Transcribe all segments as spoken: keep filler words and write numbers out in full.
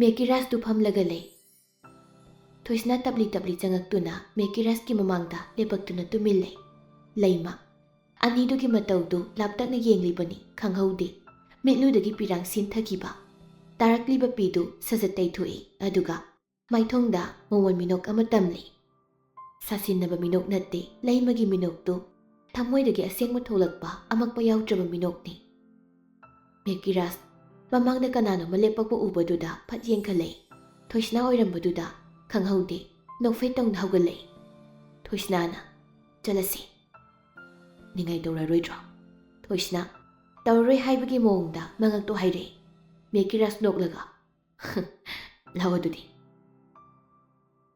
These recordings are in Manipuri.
ꯃꯦꯀꯤꯔꯥꯁꯇꯨ ꯐꯝꯂꯒ ꯂꯩ꯫ ꯊꯣꯏꯁꯅꯥ ꯇꯞꯂꯤ ꯇꯞꯂꯤ ꯆꯪꯉꯛꯇꯨꯅ ꯃꯦꯀꯤꯔꯥꯁꯀꯤ ꯃꯃꯥꯡꯗ ꯂꯦꯞꯄꯛꯇꯨꯅ ꯇꯨꯃꯤꯟ ꯂꯩ꯫ ꯂꯩꯃ꯫ ꯑꯅꯤꯗꯨꯒꯤ ꯃꯇꯧꯗꯨ ꯂꯥꯞꯇꯛꯅ ꯌꯦꯡꯂꯤꯕꯅꯤ, ꯈꯪꯍꯧꯗꯦ꯫ ꯃꯤꯠꯂꯨꯗꯒꯤ ꯄꯤꯔꯥꯡ ꯁꯤꯟꯊꯈꯤꯕ꯫ ꯇꯥꯔꯛꯂꯤꯕ ꯄꯤꯗꯨ ꯁꯠ ꯁꯠ ꯇꯩꯊꯣꯛꯏ, ꯑꯗꯨꯒ ꯃꯥꯏꯊꯣꯡꯗ ꯃꯣꯃꯣꯟ ꯃꯤꯅꯣꯛ ꯑꯃ ꯇꯝꯂꯤ꯫ ꯁꯥꯁꯤꯟꯅꯕ ꯃꯤꯅꯣꯛ ꯅꯠꯇꯦ, ꯂꯩꯃꯒꯤ ꯃꯤꯅꯣꯛꯇꯨ ꯊꯃꯣꯏꯗꯒꯤ ꯑꯁꯦꯡꯕ ꯊꯣꯛꯂꯛꯄ ꯑꯃꯛꯄ ꯌꯥꯎꯗ꯭ꯔꯕ ꯃꯤꯅꯣꯛꯅꯤ꯫ ꯃꯦꯀꯤꯔꯥꯁ ꯃꯃꯥꯡꯗ ꯀꯅꯥꯅꯣꯝꯃ ꯂꯦꯞꯄꯛꯄ ꯎꯕꯗꯨꯗ ꯐꯠ ꯌꯦꯡꯈꯠꯂꯛꯏ꯫ ꯊꯣꯏꯁꯅꯥ ꯑꯣꯏꯔꯝꯕꯗꯨꯗ ꯈꯪꯍꯧꯗꯦ, ꯅꯣꯛꯐꯦꯠ ꯇꯧꯅ ꯍꯧꯒꯠꯂꯛꯏ꯫ ꯊꯣꯏꯁꯅꯥꯅ, "ꯆꯠꯂꯁꯤ꯫ ꯅꯤꯡꯉꯥꯏ ꯇꯧꯔꯔꯣꯏꯗ꯭ꯔꯣ?" ꯊꯣꯏꯁꯅꯥ ꯇꯧꯔꯔꯣꯏ ꯍꯥꯏꯕꯒꯤ ꯃꯑꯣꯡꯗ ꯃꯉꯛꯇꯣ ꯍꯥꯏꯔꯛꯏ꯫ ꯃꯦꯀꯤꯔꯥꯁ ꯅꯣꯛꯂꯒ, "ꯂꯥꯛꯑꯣ ꯑꯗꯨꯗꯤ꯫"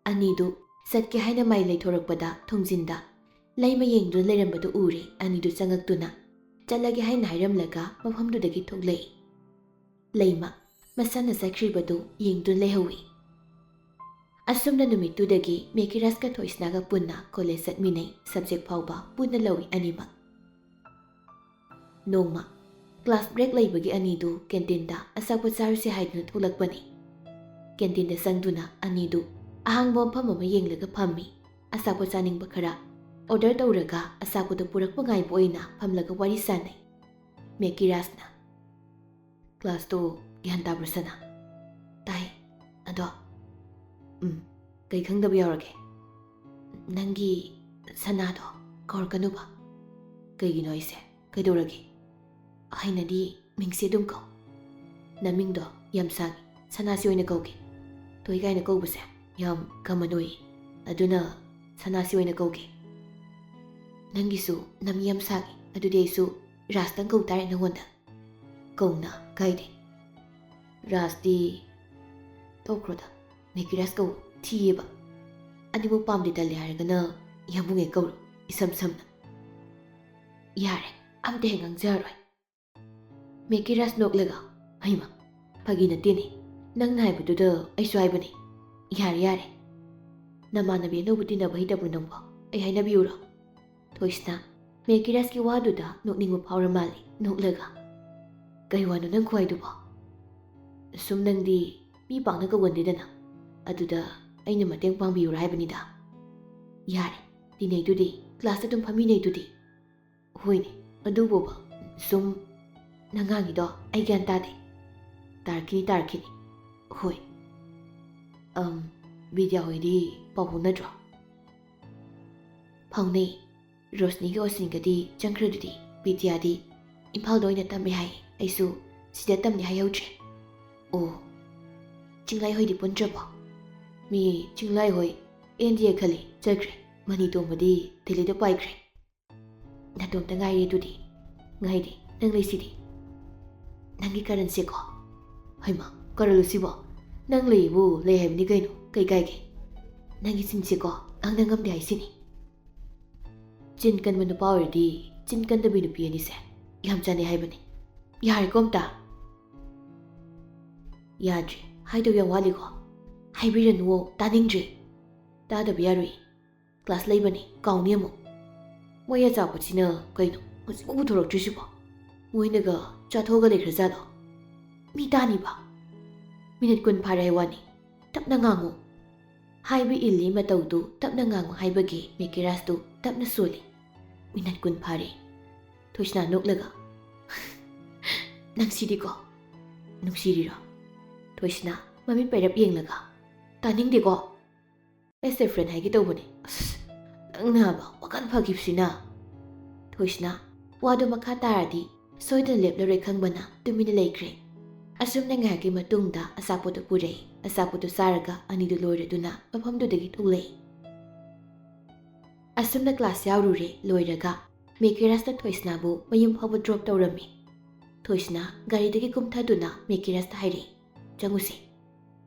ꯑꯅꯤꯗꯨ ꯆꯠꯀꯦ ꯍꯥꯏꯅ ꯃꯥꯏ ꯂꯩꯊꯣꯔꯛꯄꯗ ꯊꯣꯡꯖꯤꯟꯗ ꯂꯩꯃ ꯌꯦꯡꯗꯨꯅ ꯂꯩꯔꯝꯕꯗꯨ ꯎꯔꯦ꯫ ꯑꯅꯤꯗꯨ ꯆꯪꯉꯛꯇꯨꯅ ꯆꯠꯂꯒꯦ ꯍꯥꯏꯅ ꯍꯥꯏꯔꯝꯂꯒ ꯃꯐꯝꯗꯨꯗꯒꯤ ꯊꯣꯛꯂꯛꯏ꯫ ꯂꯩꯃ ꯃꯁꯥꯅ ꯆꯠꯈ꯭ꯔꯤꯕꯗꯨ ꯌꯦꯡꯗꯨꯅ ꯂꯩꯍꯧꯏ꯫ ꯑꯁꯨꯝꯅ ꯅꯨꯃꯤꯠꯇꯨꯗꯒꯤ ꯃꯦꯀꯤꯔꯥꯁꯀ ꯊꯣꯏꯁꯅꯥꯒ ꯄꯨꯟꯅ ꯀꯣꯂꯦꯖ ꯆꯠꯃꯤꯟꯅꯩ꯫ ꯁꯕꯖꯦꯛ ꯐꯥꯎꯕ ꯄꯨꯟꯅ ꯂꯧꯏ ꯑꯅꯤꯃꯛ꯫ ꯅꯣꯡꯃ ꯀ꯭ꯂꯥꯁ ꯕ꯭ꯔꯦꯛ ꯂꯩꯕꯒꯤ ꯑꯅꯤꯗꯨ ꯀꯦꯟꯇꯤꯟꯗ ꯑꯆꯥꯄꯣꯠ ꯆꯥꯔꯨꯁꯦ ꯍꯥꯏꯗꯨꯅ ꯊꯣꯛꯂꯛꯄꯅꯤ꯫ ꯀꯦꯟꯇꯤꯟꯗ ꯆꯪꯗꯨꯅ ꯑꯅꯤꯗꯨ ꯑꯍꯥꯡꯕ ꯃꯐꯝ ꯑꯃ ꯌꯦꯡꯂꯒ ꯐꯝꯃꯤ꯫ ꯑꯆꯥꯄꯣꯠ ꯆꯥꯅꯤꯡꯕ ꯈꯔ ꯑꯣꯔꯗꯔ ꯇꯧꯔꯒ ꯑꯆꯥꯄꯣꯠꯇꯨ ꯄꯨꯔꯛꯄ ꯉꯥꯏꯕ ꯑꯣꯏꯅ ꯐꯝꯂꯒ ꯋꯥꯔꯤ ꯁꯥꯟꯅꯩ꯫ ꯃꯦꯀꯤꯔꯥꯁꯅ, "ꯀ꯭ꯂꯥꯁꯇꯣ ꯒ꯭ꯌꯥꯟ ꯇꯥꯕ꯭ꯔꯣ ꯁꯅꯥ?" "ꯇꯥꯏ꯫ ꯑꯗꯣ?" "ꯎꯝ, ꯀꯩ ꯈꯪꯗꯕ ꯌꯥꯎꯔꯒꯦ?" "ꯅꯪꯒꯤ ꯁꯅꯥꯗꯣ ꯀꯧꯔꯛꯀꯅꯨꯕ꯫" "ꯀꯩꯒꯤꯅꯣ ꯍꯥꯏꯁꯦ? ꯀꯩꯗꯧꯔꯒꯦ?" "ꯍꯩꯅꯗꯤ, ꯃꯤꯡꯁꯦ ꯑꯗꯨꯝ ꯀꯧ꯫ ꯅꯃꯤꯡꯗꯣ ꯌꯥꯝ ꯁꯥꯡꯉꯤ, ꯁꯅꯥꯁꯤ ꯑꯣꯏꯅ ꯀꯧꯒꯦ꯫ ꯊꯣꯏ ꯀꯥꯏꯅ ꯀꯧꯕꯁꯦ ꯌꯥꯝ ꯀꯃꯟ ꯑꯣꯏꯌꯦ, ꯑꯗꯨꯅ ꯁꯅꯥꯁꯤ ꯑꯣꯏꯅ ꯀꯧꯒꯦ꯫" "ꯅꯪꯒꯤꯁꯨ ꯅꯃꯤꯡ ꯌꯥꯝ ꯁꯥꯡꯉꯤ, ꯑꯗꯨꯗꯤ ꯑꯩꯁꯨ ꯔꯥꯖꯇꯪ ꯀꯧ ꯇꯥꯔꯦ ꯅꯪꯉꯣꯟꯗ꯫" "ꯀꯧꯅ ꯀꯥꯏꯗꯦ꯫ ꯔꯥꯖꯇꯤ ꯇꯣꯛꯈ꯭ꯔꯣꯗ, ꯃꯦꯀꯤꯔꯥꯁ ꯀꯧ, ꯊꯤꯌꯦꯕ꯫ ꯑꯅꯤꯃꯛ ꯄꯥꯝꯗꯦ ꯇꯜꯂꯦ ꯍꯥꯏꯔꯒꯅ ꯌꯥꯝꯕꯨꯡꯉꯦ ꯀꯧꯔꯣ, ꯏꯁꯝ ꯁꯝꯅ꯫" "ꯌꯥꯔꯦ, ꯑꯝꯇ ꯍꯦꯛ ꯉꯥꯡꯖꯔꯔꯣꯏ꯫" ꯃꯦꯀꯤꯔꯥꯁ ꯅꯣꯛꯂꯒ, "ꯍꯩꯃ, ꯐꯥꯒꯤ ꯅꯠꯇꯦꯅꯦ, ꯅꯪꯅ ꯍꯥꯏꯕꯗꯨꯗ ꯑꯩꯁꯨ ꯍꯥꯏꯕꯅꯦ꯫ ꯌꯥꯔꯦ, ꯌꯥꯔꯦ꯫ ꯅꯃꯥꯟꯅꯕꯤ ꯑꯅꯧꯕ ꯇꯤꯟꯅꯕ ꯍꯩꯇꯕ꯭ꯔꯣ ꯅꯪꯕꯣ? ꯑꯩ ꯍꯥꯏꯅꯕꯤꯌꯨꯔꯣ?" ꯊꯣꯏꯁꯅꯥ ꯃꯦꯀꯤꯔꯥꯁꯀꯤ ꯋꯥꯗꯨꯗ ꯅꯣꯛꯅꯤꯡꯕ ꯐꯥꯎꯔ ꯃꯥꯜꯂꯦ, ꯅꯣꯛꯂꯒ, "ꯀꯩ ꯋꯥꯅꯣ ꯅꯪ ꯈꯨꯍꯥꯏꯗꯨꯕꯣ? ꯁꯨꯝ ꯅꯪꯗꯤ ꯃꯤ ꯄꯥꯛꯅ ꯀꯧꯒꯟꯗꯦꯗꯅ꯫ ꯑꯗꯨꯗ ꯑꯩꯅ ꯃꯇꯦꯡ ꯄꯥꯡꯕꯤꯌꯨꯔꯥ ꯍꯥꯏꯕꯅꯤꯗ꯫ ꯌꯥꯔꯦ, ꯇꯤꯟꯅꯩꯗꯨꯗꯤ, ꯀ꯭ꯂꯥꯁꯇ ꯑꯗꯨꯝ ꯐꯝꯃꯤꯟꯅꯩꯗꯨꯗꯤ꯫ ꯍꯣꯏꯅꯦ, ꯑꯗꯨꯕꯨꯕ ꯁꯨꯝ ꯅꯪ ꯉꯥꯡꯉꯤꯗꯣ ꯑꯩ ꯒ꯭ꯌꯥꯟ ꯇꯥꯗꯦ꯫ ꯇꯥꯔꯛꯈꯤꯅꯤ, ꯇꯥꯔꯛꯈꯤꯅꯤ꯫ ꯍꯣꯏ꯫ ꯑꯝ, ꯕꯤꯗ꯭ꯌꯥ ꯍꯣꯏꯗꯤ ꯄꯥꯎ ꯐꯥꯎꯅꯗ꯭ꯔꯣ? ꯐꯥꯎꯅꯩ꯫ ꯔꯣꯁꯅꯤꯒ ꯑꯣꯁꯤꯟꯒꯗꯤ ꯆꯪꯈ꯭ꯔꯗꯨꯗꯤ꯫ ꯕꯤꯗ꯭ꯌꯥꯗꯤ ꯏꯝꯐꯥꯜꯗ ꯑꯣꯏꯅ ꯇꯝꯃꯦ ꯍꯥꯏ꯫ ꯑꯩꯁꯨ ꯁꯤꯗ ꯇꯝꯅꯤ ꯍꯥꯏꯍꯧꯗ꯭ꯔꯦ꯫ ꯑꯣ, ꯆꯤꯡꯂꯥꯏ ꯍꯣꯏꯗꯤ ꯄꯨꯟꯗ꯭ꯔꯕꯣ? ꯃꯤ ꯆꯤꯡꯂꯥꯏ ꯍꯣꯏ ꯑꯦꯟ ꯗꯤ ꯑꯦ ꯈꯜꯂꯤ, ꯆꯠꯈ꯭ꯔꯦ꯫ ꯃꯅꯤ ꯇꯣꯝꯕꯗꯤ ꯗꯦꯜꯂꯤꯗ ꯄꯥꯏꯈ꯭ꯔꯦ꯫ ꯅꯇꯣꯝꯇ ꯉꯥꯏꯔꯦ ꯑꯗꯨꯗꯤ꯫ ꯉꯥꯏꯗꯤ, ꯅꯪ ꯂꯩꯁꯤꯗꯤ꯫ ꯅꯪꯒꯤ ꯀꯔꯟꯁꯦꯀꯣ꯫ ꯍꯩꯃꯥ, ꯀꯔꯜꯂꯨ ꯁꯤꯕꯣ? ꯅꯪ ꯂꯩꯕꯨ ꯂꯩ ꯍꯥꯏꯕꯅꯤ ꯀꯩꯅꯣ, ꯀꯩ ꯀꯥꯏꯒꯦ? ꯅꯪꯒꯤ ꯆꯤꯟꯁꯦꯀꯣ, ꯉꯥꯡꯅ ꯉꯝꯗꯦ ꯍꯥꯏꯁꯤꯅꯤ꯫ ꯆꯤꯟ ꯀꯟꯕ ꯅꯨꯄꯥ ꯑꯣꯏꯔꯗꯤ ꯆꯤꯟ ꯀꯟꯗꯕꯤ ꯅꯨꯄꯤ ꯑꯅꯤꯁꯦ ꯌꯥꯝ ꯆꯥꯟꯅꯩ ꯍꯥꯏꯕꯅꯤ꯫ ꯌꯥꯔꯦꯀꯣ ꯑꯝꯇ꯫ ꯌꯥꯗ꯭ꯔꯦ, ꯍꯥꯏꯗꯧ ꯌꯥꯝ ꯋꯥꯠꯂꯤꯀꯣ꯫ ꯍꯥꯏꯕꯤꯔꯅꯨꯋꯣ, ꯇꯥꯅꯤꯡꯗ꯭ꯔꯦ꯫ ꯇꯥꯗꯕ ꯌꯥꯔꯣꯏ꯫ ꯀ꯭ꯂꯥꯁ ꯂꯩꯕꯅꯤ, ꯀꯥꯎꯅꯤ ꯑꯃꯨꯛ꯫ ꯃꯣꯏ ꯑꯆꯥꯄꯣꯠꯁꯤꯅ ꯀꯩꯅꯣ ꯍꯧꯖꯤꯛꯐꯥꯎ ꯄꯨꯊꯣꯔꯛꯇ꯭ꯔꯤꯁꯤꯕꯣ? ꯃꯣꯏꯅꯒ ꯆꯥꯊꯣꯛꯑꯒ ꯂꯩꯈ꯭ꯔꯖꯥꯠꯂꯣ? ꯃꯤ ꯇꯥꯅꯤꯕ꯫ ꯃꯤꯅꯤꯠ ꯀꯨꯟ ꯐꯥꯔꯦ ꯍꯥꯏ ꯋꯥꯅꯤ꯫ ꯇꯞꯅ ꯉꯥꯡꯉꯨ꯫ ꯍꯥꯏꯕ ꯏꯜꯂꯤ ꯃꯇꯧꯗꯨ ꯇꯞꯅ ꯉꯥꯡꯉꯨ ꯍꯥꯏꯕꯒꯤ ꯃꯦꯀꯤꯔꯥꯁꯇꯨ ꯇꯞꯅ ꯁꯣꯜꯂꯤ꯫ ꯃꯤꯅꯠ ꯀꯨꯟ ꯐꯥꯔꯦ꯫ ꯊꯣꯏꯁꯅꯥ ꯅꯣꯛꯂꯒ, "ꯅꯪꯁꯤꯗꯤꯀꯣ꯫ ꯅꯨꯡꯁꯤꯔꯤꯔꯣ?" ꯊꯣꯏꯁꯅꯥ ꯃꯃꯤꯠ ꯄꯩꯔꯞ ꯌꯦꯡꯂꯒ, "ꯇꯥꯅꯤꯡꯗꯦꯀꯣ꯫ As a friend ꯍꯥꯏꯒꯦ ꯇꯧꯕꯅꯦ꯫ ꯑꯁ, ꯅꯪꯅꯕ ꯋꯥꯈꯜ ꯐꯈꯤꯕꯁꯤꯅ꯫" ꯊꯣꯏꯁꯅꯥ ꯋꯥꯗꯣ ꯃꯈꯥ ꯇꯥꯔꯗꯤ ꯁꯣꯏꯗꯅ ꯂꯦꯞꯂꯔꯣꯏ ꯈꯪꯕꯅ ꯇꯨꯃꯤꯟꯅ ꯂꯩꯈ꯭ꯔꯦ꯫ ꯑꯁꯨꯝꯅ ꯉꯥꯏꯍꯥꯛꯀꯤ ꯃꯇꯨꯡꯗ ꯑꯆꯥꯄꯣꯠꯇꯨ ꯄꯨꯔꯛꯏ꯫ ꯑꯆꯥꯄꯣꯠꯇꯨ ꯆꯥꯔꯒ ꯑꯅꯤꯗꯨ ꯂꯣꯏꯔꯗꯨꯅ ꯃꯐꯝꯗꯨꯗꯒꯤ ꯊꯣꯛꯂꯛꯏ꯫ ꯑꯁꯨꯝꯅ ꯀ꯭ꯂꯥꯁ ꯌꯥꯎꯔꯨꯔꯦ꯫ ꯂꯣꯏꯔꯒ ꯃꯦꯀꯤꯔꯥꯁꯅ ꯊꯣꯏꯁꯅꯥꯕꯨ ꯃꯌꯨꯝ ꯐꯥꯎꯕ ꯗ꯭ꯔꯣꯞ ꯇꯧꯔꯝꯃꯤ꯫ ꯊꯣꯏꯁꯅꯥ ꯒꯥꯔꯤꯗꯒꯤ ꯀꯨꯝꯊꯗꯨꯅ ꯃꯦꯀꯤꯔꯥꯁꯇ ꯍꯥꯏꯔꯛꯏ, "ꯆꯪꯉꯨꯁꯦ꯫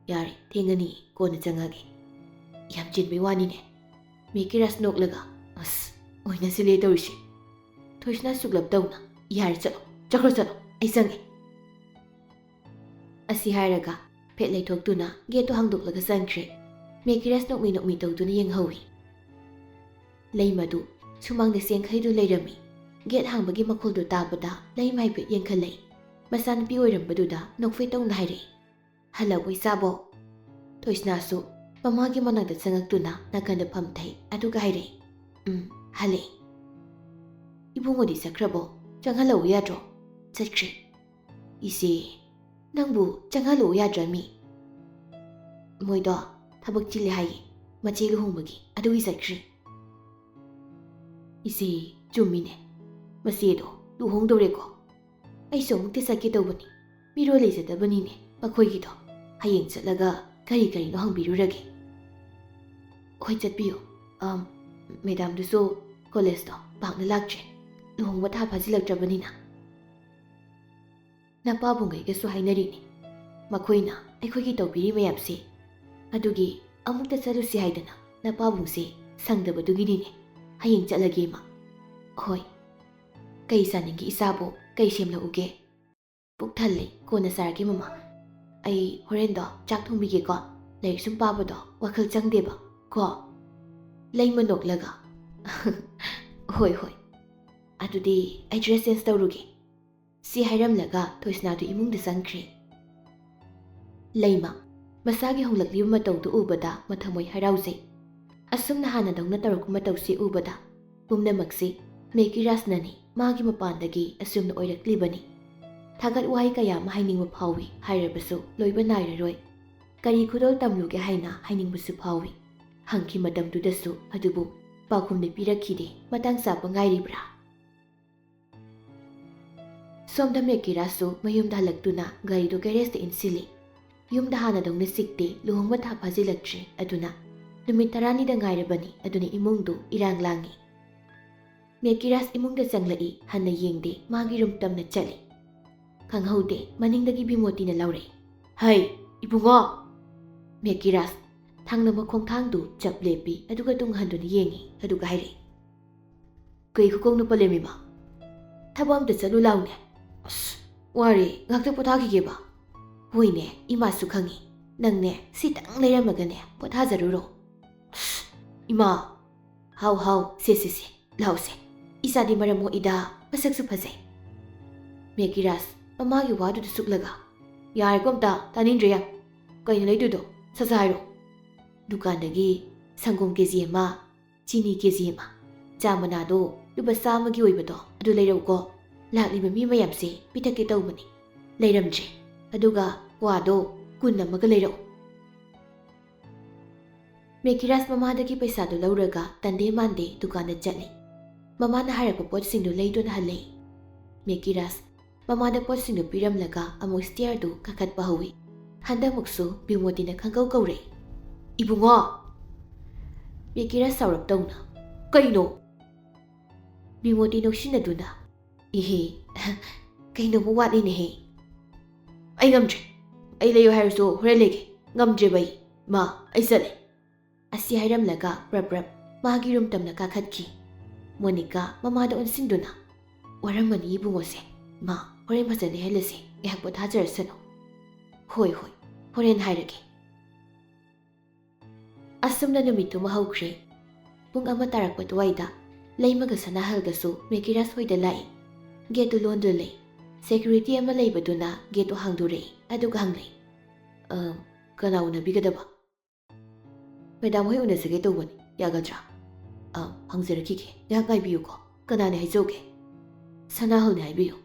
ꯌꯥꯔꯦ, ꯊꯦꯡꯉꯅꯤ, ꯀꯣꯟꯅ ꯆꯪꯉꯒꯦ꯫" ꯌꯥꯝ ꯆꯤꯟꯕꯩ ꯋꯥꯅꯤꯅꯦ꯫ ꯃꯦꯀꯤꯔꯥꯁ ꯅꯣꯛꯂꯒ, "ꯑꯁ, ꯑꯣꯏꯅꯁꯤꯜꯂꯦ ꯇꯧꯔꯤꯁꯦ꯫" ꯊꯣꯏꯁꯅꯥ ꯁꯨꯛꯂꯞ ꯇꯧꯅ, "ꯌꯥꯔꯦ, ꯆꯠꯂꯣ, ꯆꯠꯈ꯭ꯔꯣ, ꯆꯠꯂꯣ, ꯑꯩ ꯆꯪꯉꯦ꯫" ꯑꯁꯤ ꯍꯥꯏꯔꯒ ꯐꯦꯠ ꯂꯩꯊꯣꯛꯇꯨꯅ ꯒꯦꯠꯇꯨ ꯍꯥꯡꯗꯣꯛꯂꯒ ꯆꯪꯈ꯭ꯔꯦ꯫ ꯃꯦꯀꯤꯔꯥꯁ ꯅꯣꯛꯃꯤ ꯅꯣꯛꯃꯤ ꯇꯧꯗꯨꯅ ꯌꯦꯡꯍꯧꯏ꯫ ꯂꯩꯃꯗꯨ ꯁꯨꯃꯥꯡꯗ ꯆꯦꯟꯈꯩꯗꯨ ꯂꯩꯔꯝꯃꯤ꯫ ꯒꯦꯠ ꯍꯥꯡꯕꯒꯤ ꯃꯈꯣꯜꯗꯨ ꯇꯥꯕꯗ ꯂꯩꯃ ꯍꯥꯏꯐꯦꯠ ꯌꯦꯡꯈꯠꯂꯛꯏ꯫ ꯃꯆꯥꯅꯨꯄꯤ ꯑꯣꯏꯔꯝꯕꯗꯨꯗ ꯅꯣꯛꯐꯦꯠ ꯇꯧꯅ ꯍꯥꯏꯔꯛꯏ, "ꯍꯜꯂꯛꯑꯣ ꯏꯆꯥꯕꯣ?" ꯊꯣꯏꯁꯅꯥꯁꯨ ꯃꯃꯥꯒꯤ ꯃꯅꯥꯛꯇ ꯆꯪꯉꯛꯇꯨꯅ ꯅꯥꯀꯟꯗ ꯐꯝꯊꯩ, ꯑꯗꯨꯒ ꯍꯥꯏꯔꯛꯏ, "ꯎꯝ, ꯍꯜꯂꯛꯑꯦ꯫ ꯏꯕꯨꯡꯉꯣꯗꯤ ꯆꯠꯈ꯭ꯔꯕꯣ? ꯆꯪꯍꯜꯂꯛꯎ ꯌꯥꯗ꯭ꯔꯣ?" "ꯆꯠꯈ꯭ꯔꯦ꯫" "ꯏꯆꯦ, ꯅꯪꯕꯨ ꯆꯪꯍꯜꯂꯛꯎ ꯌꯥꯗ꯭ꯔꯃꯤ?" "ꯃꯣꯏꯗꯣ ꯊꯕꯛ ꯆꯤꯜꯂꯦ ꯍꯥꯏꯌꯦ, ꯃꯆꯦ ꯂꯨꯍꯣꯡꯕꯒꯤ, ꯑꯗꯨꯒꯤ ꯆꯠꯈ꯭ꯔꯤ꯫" "ꯏꯆꯦ, ꯆꯨꯝꯃꯤꯅꯦ, ꯃꯆꯦꯗꯣ ꯂꯨꯍꯣꯡꯗꯧꯔꯦꯀꯣ꯫ ꯑꯩꯁꯨ ꯑꯃꯨꯛꯇ ꯆꯠꯀꯦ ꯇꯧꯕꯅꯤ, ꯃꯤꯔꯣꯜ ꯂꯩꯖꯗꯕꯅꯤꯅꯦ ꯃꯈꯣꯏꯒꯤꯗꯣ꯫ ꯍꯌꯦꯡ ꯆꯠꯂꯒ ꯀꯔꯤ ꯀꯔꯤꯅꯣ ꯍꯪꯕꯤꯔꯨꯔꯒꯦ꯫" "ꯍꯣꯏ, ꯆꯠꯄꯤꯌꯨ꯫ ꯑꯝ, ꯃꯦꯗꯥꯝꯗꯨꯁꯨ ꯀꯣꯂꯦꯖꯇꯣ ꯄꯥꯛꯅ ꯂꯥꯛꯇ꯭ꯔꯦ, ꯂꯨꯍꯣꯡꯕ ꯊꯥ ꯐꯥꯖꯤꯜꯂꯛꯇ꯭ꯔꯕꯅꯤꯅ꯫" "ꯅꯄꯥꯕꯨꯡꯈꯩꯒꯁꯨ ꯍꯥꯏꯅꯔꯤꯅꯦ, ꯃꯈꯣꯏꯅ ꯑꯩꯈꯣꯏꯒꯤ ꯇꯧꯕꯤꯔꯤ ꯃꯌꯥꯝꯁꯦ꯫ ꯑꯗꯨꯒꯤ ꯑꯃꯨꯛꯇ ꯆꯠꯂꯨꯁꯤ ꯍꯥꯏꯗꯅ ꯅꯄꯥꯕꯨꯡꯁꯦ ꯁꯪꯗꯕꯗꯨꯒꯤꯅꯤꯅꯦ꯫ ꯍꯌꯦꯡ ꯆꯠꯂꯒꯦ, ꯏꯃꯥ꯫" "ꯍꯣꯏ꯫ ꯀꯩ ꯆꯥꯅꯤꯡꯒꯦ ꯏꯆꯥꯕꯨ? ꯀꯩ ꯁꯦꯝꯂꯛꯎꯒꯦ?" "ꯄꯨꯛ ꯊꯜꯂꯦ, ꯀꯣꯟꯅ ꯆꯥꯔꯒꯦ ꯃꯃꯥ꯫ ꯑꯩ ꯍꯣꯔꯦꯟꯗꯣ ꯆꯥꯛ ꯊꯣꯡꯕꯤꯒꯦꯀꯣ꯫ ꯂꯥꯏꯔꯤꯛ ꯁꯨꯝ ꯄꯥꯕꯗꯣ ꯋꯥꯈꯜ ꯆꯪꯗꯦꯕ ꯀꯣ꯫" ꯂꯩꯃ ꯅꯣꯛꯂꯒ, "ꯍꯣꯏ, ꯍꯣꯏ꯫ ꯑꯗꯨꯗꯤ ꯑꯩ ꯗ꯭ꯔꯦꯁ ꯆꯦꯟꯖ ꯇꯧꯔꯨꯒꯦ꯫" ꯁꯤ ꯍꯥꯏꯔꯝꯂꯒ ꯊꯣꯏꯁꯅꯥꯗꯨ ꯏꯃꯨꯡꯗ ꯆꯪꯈ꯭ꯔꯦ꯫ ꯂꯩꯃ ꯃꯁꯥꯒꯤ ꯍꯣꯡꯂꯛꯂꯤꯕ ꯃꯇꯧꯗꯨ ꯎꯕꯗ ꯃꯊꯃꯣꯏ ꯍꯔꯥꯎꯖꯩ꯫ ꯑꯁꯨꯝꯅ ꯍꯥꯟꯅꯗꯧꯅ ꯇꯧꯔꯛꯄ ꯃꯇꯧꯁꯤ ꯎꯕꯗ ꯄꯨꯝꯅꯃꯛꯁꯤ ꯃꯦꯀꯤꯔꯥꯖꯅꯅꯤ ꯃꯥꯒꯤ ꯃꯄꯥꯟꯗꯒꯤ ꯑꯁꯨꯝꯅ ꯑꯣꯏꯔꯛꯂꯤꯕꯅꯤ꯫ ꯊꯥꯒꯠ ꯋꯥꯍꯩ ꯀꯌꯥ ꯑꯃ ꯍꯥꯏꯅꯤꯡꯕ ꯐꯥꯎꯏ ꯍꯥꯏꯔꯕꯁꯨ ꯂꯣꯏꯕ ꯅꯥꯏꯔꯔꯣꯏ꯫ ꯀꯔꯤ ꯈꯨꯗꯣꯜ ꯇꯝꯂꯨꯒꯦ ꯍꯥꯏꯅ ꯍꯥꯏꯅꯤꯡꯕꯁꯨ ꯐꯥꯎꯏ꯫ ꯍꯪꯈꯤ ꯃꯇꯝꯗꯨꯗꯁꯨ ꯑꯗꯨꯕꯨ ꯄꯥꯎꯈꯨꯝꯗꯤ ꯄꯤꯔꯛꯈꯤꯗꯦ꯫ ꯃꯇꯥꯡ ꯆꯥꯕ ꯉꯥꯏꯔꯤꯕ꯭ꯔꯥ? ꯁꯣꯝꯗ ꯃꯦꯀꯤꯔꯥꯁꯁꯨ ꯃꯌꯨꯝꯗ ꯍꯜꯂꯛꯇꯨꯅ ꯒꯥꯔꯤꯗꯨ ꯒꯦꯔꯦꯖꯇ ꯏꯟꯁꯤꯜꯂꯤ꯫ ꯌꯨꯝꯗ ꯍꯥꯟꯅꯗꯧꯅ ꯆꯤꯛꯇꯦ, ꯂꯨꯍꯣꯡꯕ ꯊꯥ ꯐꯥꯖꯤꯜꯂꯛꯇ꯭ꯔꯦ꯫ ꯑꯗꯨꯅ ꯅꯨꯃꯤꯠ ꯇꯔꯥꯅꯤꯗ ꯉꯥꯏꯔꯕꯅꯤ, ꯑꯗꯨꯅ ꯏꯃꯨꯡꯗꯨ ꯏꯔꯥꯡ ꯂꯥꯡꯉꯤ꯫ ꯃꯦꯀꯤꯔꯥꯁ ꯏꯃꯨꯡꯗ ꯆꯪꯂꯛꯏ, ꯍꯟꯅ ꯌꯦꯡꯗꯦ, ꯃꯥꯒꯤ ꯔꯨꯝ ꯇꯝꯅ ꯆꯠꯂꯤ꯫ ꯈꯪꯍꯧꯗꯦ, ꯃꯅꯤꯡꯗꯒꯤ ꯕꯤꯃꯣꯇꯤꯅ ꯂꯥꯎꯔꯛꯏ, "ꯍꯩ, ꯏꯕꯨꯡꯉꯣ!" ꯃꯦꯀꯤꯔꯥꯁ ꯊꯥꯡꯅ ꯃꯈꯣꯡꯊꯥꯡꯗꯨ ꯆꯞ ꯂꯦꯞꯄꯤ, ꯑꯗꯨꯒ ꯇꯨꯡ ꯍꯟꯗꯨꯅ ꯌꯦꯡꯉꯤ, ꯑꯗꯨꯒ ꯍꯥꯏꯔꯛꯏ, "ꯀꯩ ꯈꯨꯀꯧꯅꯣ ꯄꯂꯦꯝ ꯏꯃꯥ? ꯊꯕꯛ ꯑꯝꯇ ꯆꯠꯂꯨ ꯂꯥꯎꯅꯦ꯫ ꯑꯁ, ꯋꯥꯔꯦ, ꯉꯥꯛꯇ ꯄꯣꯊꯥꯈꯤꯒꯦꯕ꯫" "ꯍꯣꯏꯅꯦ, ꯏꯃꯥꯁꯨ ꯈꯪꯉꯤ꯫ ꯅꯪꯅꯦ, ꯁꯤꯇꯪ ꯂꯩꯔꯝꯃꯒꯅꯦ, ꯄꯣꯊꯥꯖꯔꯨꯔꯣ꯫" "ꯑꯁ, ꯏꯃꯥ!" "ꯍꯥꯎ, ꯍꯥꯎ, ꯁꯦ, ꯁꯦ, ꯁꯦ, ꯂꯥꯎꯁꯦ꯫ ꯏꯆꯥꯗꯤ ꯃꯔꯝ ꯃꯣꯛꯏꯗ, ꯃꯁꯛꯁꯨ ꯐꯖꯩ꯫" ꯃꯦꯀꯤꯔꯥꯁ ꯃꯃꯥꯒꯤ ꯋꯥꯗꯨꯗ ꯁꯨꯛꯂꯒ, "ꯌꯥꯔꯦꯀꯣ, ꯑꯝꯇ ꯇꯥꯅꯤꯡꯗ꯭ꯔꯦ ꯌꯥꯝ꯫ ꯀꯩꯅꯣ ꯂꯩꯗꯣꯏꯗꯣ? ꯁꯠ ꯁꯠ ꯍꯥꯏꯔꯣ꯫" "ꯗꯨꯀꯥꯟꯗꯒꯤ ꯁꯪꯒꯣꯝ ꯀꯦ ꯖꯤ ꯑꯃ, ꯆꯤꯅꯤ ꯀꯦ ꯖꯤ ꯑꯃ, ꯆꯥ ꯃꯅꯥꯗꯣ ꯂꯨꯄꯥ ꯆꯥꯝꯃꯒꯤ ꯑꯣꯏꯕꯗꯣ ꯑꯗꯨ ꯂꯩꯔꯛꯎꯀꯣ꯫ ꯂꯥꯛꯂꯤꯕ ꯃꯤ ꯃꯌꯥꯝꯁꯦ ꯄꯤꯊꯛꯀꯦ ꯇꯧꯕꯅꯤ, ꯂꯩꯔꯝꯗ꯭ꯔꯦ꯫ ꯑꯗꯨꯒ ꯀ꯭ꯋꯥꯗꯣ ꯀꯨꯟ ꯑꯃꯒ ꯂꯩꯔꯛꯎ꯫" ꯃꯦꯀꯤꯔꯥꯖ ꯃꯃꯥꯗꯒꯤ ꯄꯩꯁꯥꯗꯨ ꯂꯧꯔꯒ ꯇꯟꯗꯦ ꯃꯥꯟꯗꯦ ꯗꯨꯀꯥꯟꯗ ꯆꯠꯂꯤ꯫ ꯃꯃꯥꯅ ꯍꯥꯏꯔꯛꯄ ꯄꯣꯠꯁꯤꯡꯗꯨ ꯂꯩꯗꯨꯅ ꯍꯜꯂꯛꯏ꯫ ꯃꯦꯀꯤꯔꯥꯖ ꯃꯃꯥꯗ ꯄꯣꯠꯁꯤꯡꯗꯨ ꯄꯤꯔꯝꯂꯒ ꯑꯃꯨꯛ ꯁ꯭ꯇꯤꯌꯔꯗꯨ ꯀꯥꯈꯠꯄ ꯍꯧꯏ꯫ ꯍꯟꯗꯛꯃꯨꯛꯁꯨ ꯕꯤꯃꯣꯇꯤꯅ ꯈꯪꯀꯧ ꯀꯧꯔꯛꯏ, "ꯏꯕꯨꯡꯉꯣ!" ꯃꯦꯀꯤꯔꯥꯖ ꯁꯥꯎꯔꯞ ꯇꯧꯅ, "ꯀꯩꯅꯣ?" ꯕꯤꯃꯣꯇꯤ ꯅꯣꯛꯁꯤꯟꯅꯗꯨꯅ, "ꯏꯍꯦ, ꯀꯩꯅꯣꯝꯃ ꯋꯥꯠꯂꯤꯅꯦꯍꯦ꯫ ꯑꯩ ꯉꯝꯗ꯭ꯔꯦ꯫ ꯑꯩ ꯂꯩꯌꯨ ꯍꯥꯏꯔꯁꯨ ꯍꯣꯔꯦꯟ ꯂꯩꯒꯦ꯫ ꯉꯝꯗ꯭ꯔꯦꯕ ꯑꯩ꯫ ꯃꯥ, ꯑꯩ ꯆꯠꯂꯦ꯫" ꯑꯁꯤ ꯍꯥꯏꯔꯝꯂꯒ ꯄ꯭ꯔꯞ ꯄ꯭ꯔꯞ ꯃꯥꯒꯤ ꯔꯨꯝ ꯇꯝꯅ ꯀꯥꯈꯠꯈꯤ꯫ ꯃꯣꯅꯤꯀꯥ ꯃꯃꯥꯗ ꯑꯣꯟꯁꯤꯟꯗꯨꯅ, "ꯋꯥꯔꯝꯃꯅꯤ ꯏꯕꯨꯡꯉꯣꯁꯦ꯫ ꯃꯥ, ꯍꯣꯔꯦꯟ ꯐꯖꯅ ꯂꯩꯍꯜꯂꯁꯤ꯫ ꯉꯥꯏꯍꯥꯛ ꯄꯣꯊꯥꯖꯔꯁꯅꯨ꯫" "ꯍꯣꯏ, ꯍꯣꯏ, ꯍꯣꯔꯦꯟ ꯍꯥꯏꯔꯒꯦ꯫" ꯑꯁꯨꯝꯅ ꯅꯨꯃꯤꯠꯇꯨꯃ ꯍꯧꯈ꯭ꯔꯦ꯫ ꯄꯨꯡ ꯑꯃ ꯇꯥꯔꯛꯄ ꯑꯗꯨꯋꯥꯏꯗ ꯂꯩꯃꯒ ꯁꯅꯥꯍꯜꯒꯁꯨ ꯃꯦꯀꯤꯔꯥꯖ ꯍꯣꯏꯗ ꯂꯥꯛꯏ꯫ ꯒꯦꯠꯇꯨ ꯂꯣꯟꯗꯨꯅ ꯂꯩ꯫ ꯁꯦꯀ꯭ꯌꯨꯔꯤꯇꯤ ꯑꯃ ꯂꯩꯕꯗꯨꯅ ꯒꯦꯠꯇꯨ ꯍꯥꯡꯗꯣꯔꯛꯏ, ꯑꯗꯨꯒ ꯍꯪꯂꯛꯏ, "ꯑ, ꯀꯅꯥ ꯎꯅꯕꯤꯒꯗꯕ?" "ꯃꯦꯗꯥꯝ ꯍꯣꯏ ꯎꯅꯖꯒꯦ ꯇꯧꯕꯅꯤ, ꯌꯥꯒꯗ꯭ꯔꯥ?" "ꯑ, ꯍꯪꯖꯔꯛꯈꯤꯒꯦ, ꯉꯥꯏꯍꯥꯛ ꯉꯥꯏꯕꯤꯌꯨꯀꯣ꯫" "ꯀꯅꯥꯅꯦ ꯍꯥꯏꯖꯧꯒꯦ?" "ꯁꯅꯥꯍꯜꯅꯦ ꯍꯥꯏꯕꯤꯌꯨ꯫"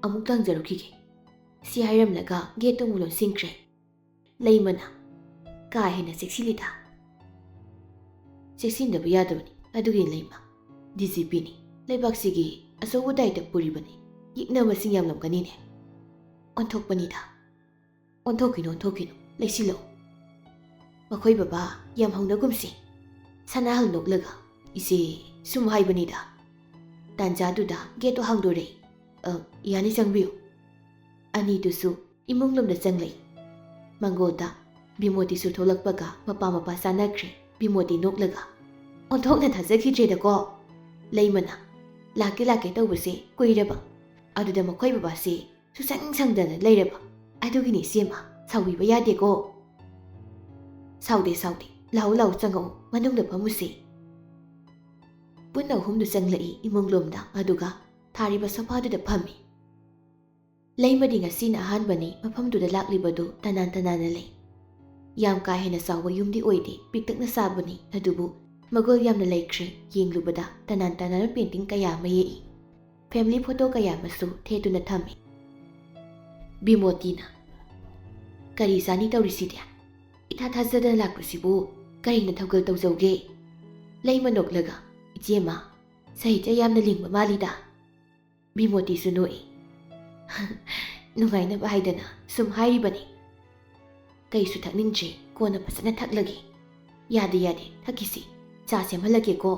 "ꯑꯃꯨꯛꯇ ꯍꯪꯖꯔꯛꯈꯤꯒꯦ꯫" ꯁꯤ ꯍꯥꯏꯔꯝꯂꯒ ꯒꯦꯠꯇꯨ ꯑꯃꯨꯛ ꯂꯣꯟꯁꯤꯟꯈ꯭ꯔꯦ꯫ ꯂꯩꯃꯅ, "ꯀꯥ ꯍꯦꯟꯅ ꯆꯦꯛꯁꯤꯜꯂꯤꯗ꯫" "ꯆꯦꯛꯁꯤꯟꯗꯕ ꯌꯥꯗꯕꯅꯤ, ꯑꯗꯨꯒꯤ ꯂꯩꯃ꯫ ꯗꯤ ꯖꯤ ꯄꯤꯅꯤ, ꯂꯩꯕꯥꯛꯁꯤꯒꯤ ꯑꯆꯧꯕ ꯗꯥꯏꯇ ꯄꯨꯔꯤꯕꯅꯤ, ꯌꯦꯛꯅꯕꯁꯤꯡ ꯌꯥꯝꯂꯝꯒꯅꯤꯅꯦ꯫" "ꯑꯣꯟꯊꯣꯛꯄꯅꯤꯗ꯫" "ꯑꯣꯟꯊꯣꯛꯈꯤꯅꯨ, ꯑꯣꯟꯊꯣꯛꯈꯤꯅꯨ, ꯂꯩꯁꯤꯜꯂꯣ꯫" ꯃꯈꯣꯏ ꯕꯕꯥ ꯌꯥꯝ ꯍꯧꯅꯒꯨꯝꯁꯤ꯫ ꯁꯅꯥꯍꯜ ꯅꯣꯛꯂꯒ, "ꯏꯆꯦ, ꯁꯨꯝ ꯍꯥꯏꯕꯅꯤꯗ꯫" ꯇꯥꯟꯖꯥꯗꯨꯗ ꯒꯦꯠꯇꯨ ꯍꯥꯡꯗꯣꯔꯛꯏ꯫ "ꯑ, ꯌꯥꯅꯤ, ꯆꯪꯕꯤꯌꯨ꯫" ꯑꯅꯤꯗꯨꯁꯨ ꯏꯃꯨꯡ ꯂꯣꯝꯗ ꯆꯪꯂꯛꯏ꯫ ꯃꯪꯒꯣꯜꯗ ꯕꯤꯃꯣꯇꯤꯁꯨ ꯊꯣꯛꯂꯛꯄꯒ ꯃꯄꯥ ꯃꯄꯥ ꯆꯥꯅꯈ꯭ꯔꯦ꯫ ꯕꯤꯃꯣꯇꯤ ꯅꯣꯛꯂꯒ, "ꯑꯣꯟꯊꯣꯛꯅ ꯊꯥꯖꯈꯤꯗ꯭ꯔꯦꯗꯀꯣ꯫" ꯂꯩꯃꯅ, "ꯂꯥꯛꯀꯦ ꯂꯥꯛꯀꯦ ꯇꯧꯕꯁꯦ ꯀꯨꯏꯔꯕ, ꯑꯗꯨꯗ ꯃꯈꯣꯏ ꯕꯕꯥꯁꯦ ꯁꯨꯁꯪ ꯁꯪꯗꯅ ꯂꯩꯔꯕ, ꯑꯗꯨꯒꯤꯅꯤ ꯏꯆꯦꯃ, ꯁꯥꯎꯕꯤꯕ ꯌꯥꯗꯦꯀꯣ꯫" "ꯁꯥꯎꯗꯦ ꯁꯥꯎꯗꯦ, ꯂꯥꯛꯎ ꯂꯥꯛꯎ, ꯆꯪꯉꯛꯎ, ꯃꯅꯨꯡꯗ ꯐꯝꯃꯨꯁꯤ꯫" ꯄꯨꯟꯅ ꯑꯍꯨꯝꯗꯨ ꯆꯪꯂꯛꯏ ꯏꯃꯨꯡ ꯂꯣꯝꯗ, ꯑꯗꯨꯒ ꯊꯥꯔꯤꯕ ꯁꯣꯐꯥꯗꯨꯗ ꯐꯝꯃꯤ꯫ ꯂꯩꯃꯗꯤ ꯉꯁꯤꯅ ꯑꯍꯥꯟꯕꯅꯤ ꯃꯐꯝꯗꯨꯗ ꯂꯥꯛꯂꯤꯕꯗꯨ꯫ ꯇꯅꯥꯟ ꯇꯅꯥꯟꯅ ꯂꯩ꯫ ꯌꯥꯝ ꯀꯥ ꯍꯦꯟꯅ ꯆꯥꯎꯕ ꯌꯨꯝꯗꯤ ꯑꯣꯏꯗꯦ, ꯄꯤꯛꯇꯛꯅ ꯁꯥꯕꯅꯤ, ꯑꯗꯨꯕꯨ ꯃꯒꯨꯟ ꯌꯥꯝꯅ ꯂꯩꯈ꯭ꯔꯦ꯫ ꯌꯦꯡꯂꯨꯕꯗ ꯇꯅꯥꯟ ꯇꯅꯥꯟꯕ painting ꯀꯌꯥ ꯑꯃ ꯌꯦꯛꯏ꯫ Family photo ꯀꯌꯥ ꯑꯃꯁꯨ ꯊꯦꯠꯇꯨꯅ ꯊꯝꯃꯤ꯫ ꯕꯤꯃꯣꯇꯤꯅ, "ꯀꯔꯤ ꯆꯥꯅꯤ ꯇꯧꯔꯤꯁꯤꯗꯤ? ꯏꯊꯥ ꯊꯥꯖꯗꯅ ꯂꯥꯛꯄꯁꯤꯕꯨ ꯀꯔꯤꯅ ꯊꯧꯒꯜ ꯇꯧꯖꯧꯒꯦ?" ꯂꯩꯃ ꯅꯣꯛꯂꯒ, "ꯏꯆꯦꯃ, ꯁꯥꯍꯤꯇ꯭ꯌ ꯌꯥꯝꯅ ꯂꯤꯡꯕ ꯃꯥꯜꯂꯤꯗ?" ꯕꯤꯃꯣꯇꯤꯁꯨ ꯅꯣꯛꯏ꯫ "ꯅꯨꯡꯉꯥꯏꯅꯕ ꯍꯥꯏꯗꯅ ꯁꯨꯝ ꯍꯥꯏꯔꯤꯕꯅꯤ꯫ ꯀꯩꯁꯨ ꯊꯛꯅꯤꯡꯗ꯭ꯔꯦ, ꯀꯣꯟꯅ ꯐꯖꯅ ꯊꯛꯂꯒꯦ꯫ ꯌꯥꯗꯦ, ꯌꯥꯗꯦ, ꯊꯛꯈꯤꯁꯤ꯫ ꯆꯥ ꯁꯦꯝꯍꯜꯂꯒꯦꯀꯣ꯫